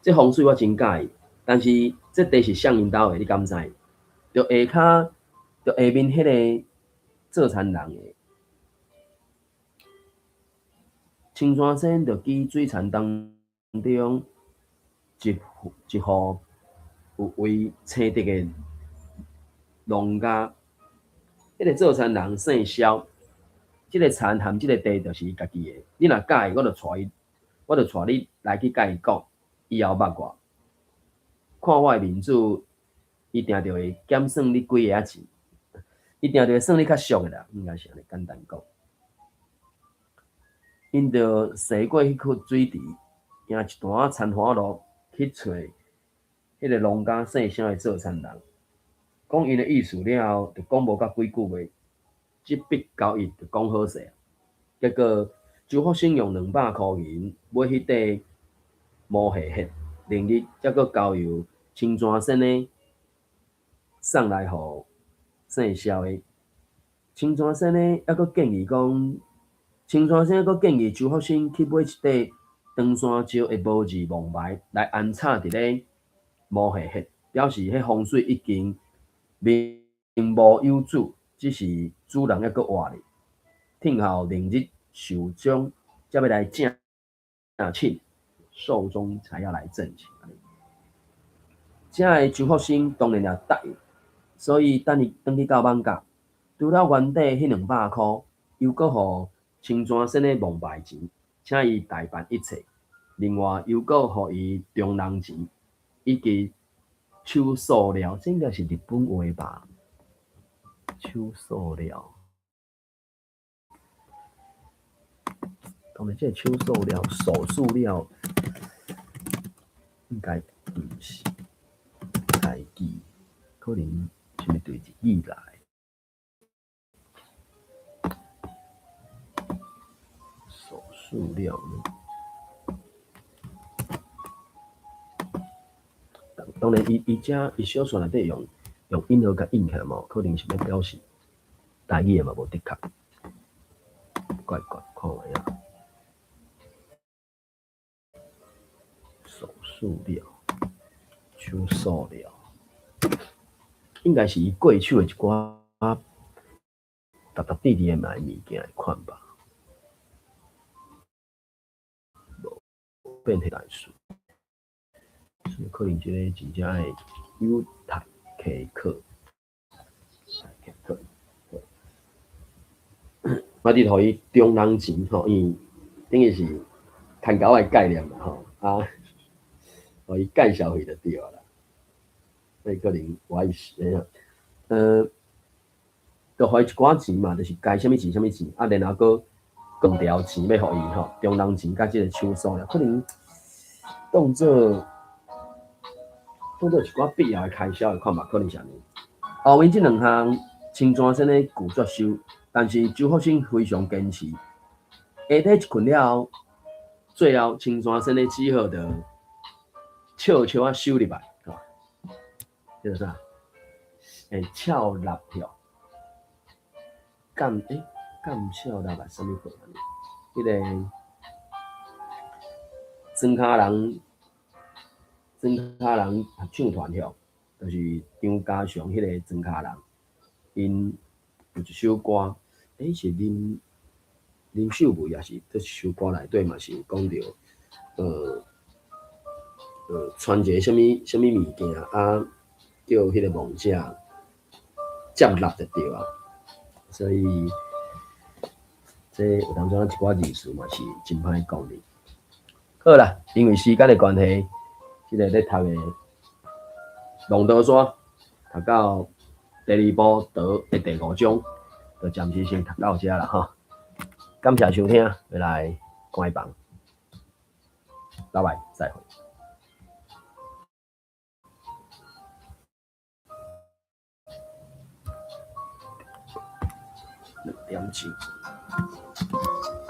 這風水我真佮意，但是這地是啥人兜的，你敢知？就下跤，就下面彼个做田人的。青山先就記水田當中一戶一戶有位青竹的農家，彼个做田人姓蕭，這个田和這个地就是伊家己的。你若佮意，我就帶伊，我就帶你來去佮伊講，以後捌我，看我的面子，伊定著會減算你幾个仔錢，伊定著會算你較俗的啦，應該是按呢簡單講。𪜶就踅過彼窟水池，行一段仔田華路去揣彼个農家姓蕭的做田人。講𪜶的意思了後，就講無甲幾句話，這筆交易就講好勢。結果周福生用200箍銀買彼塊毛蟹血，另日才閣交由青山先生送來予姓蕭的。青山先生猶閣建議講，青山先生閣建議周福生去買一塊長山石的無字墓牌來安插佇咧毛蟹穴，表示彼風水已經明無有主，只是主人猶閣活咧，聽候明日壽終，才欲來正寢，壽終才要來正寢。遮的周福生當然也答應，所以等伊轉去到艋舺，除了原底彼200箍，又閣予青山先的墓牌錢，請伊代辦一切。另外又閣予伊中人錢，以及手塑料，這應該是日本話吧？手塑料，當然這個手塑料、手塑料，應該毋是台語，可能是毋是對日語來？手塑料呢？當然，伊伊遮伊小說內底用用引號共印起來嘛，可能是欲表示台語的嘛無的確，怪怪看覓仔。手塑料，手塑料，應該是伊過手的一寡沓沓滴滴的賣物件的款吧。無變代數。所以可能這個真正愛有待稽考，待稽考。我佇予伊中人錢吼，因為等於是牽狗的概念嘛吼，啊，予伊介紹去就對啦。所以可能我意思，就予伊一寡錢嘛，就是該啥物錢啥物錢，啊，然後閣閣調錢欲予伊吼，中人錢佮這個手鎖了，可能當做一寡必要的開銷的看法，可能是按呢。後面這兩項青山先生拒絕收，但是周福生非常堅持。下底一困了後，最後青山先生只好就笑笑仔收入來，吼，叫做啥？俏納票，干俏納啊？啥物貨？彼個莊跤人，莊跤人合唱團吼，就是張家祥彼個莊跤人，𪜶有一首歌，是林秀梅也是佗一首歌內底嘛是有講著，傳一个啥物啥物物件啊，叫彼個亡者接納就對啊，所以這有當陣一寡字詞嘛是真歹講的。好啦，因為時間的關係，這个咧讀的龍頭山讀到第二部道的第五章，就暫時先讀到遮啦吼。感謝收聽，欲來關房，拜拜，再會。2點鐘。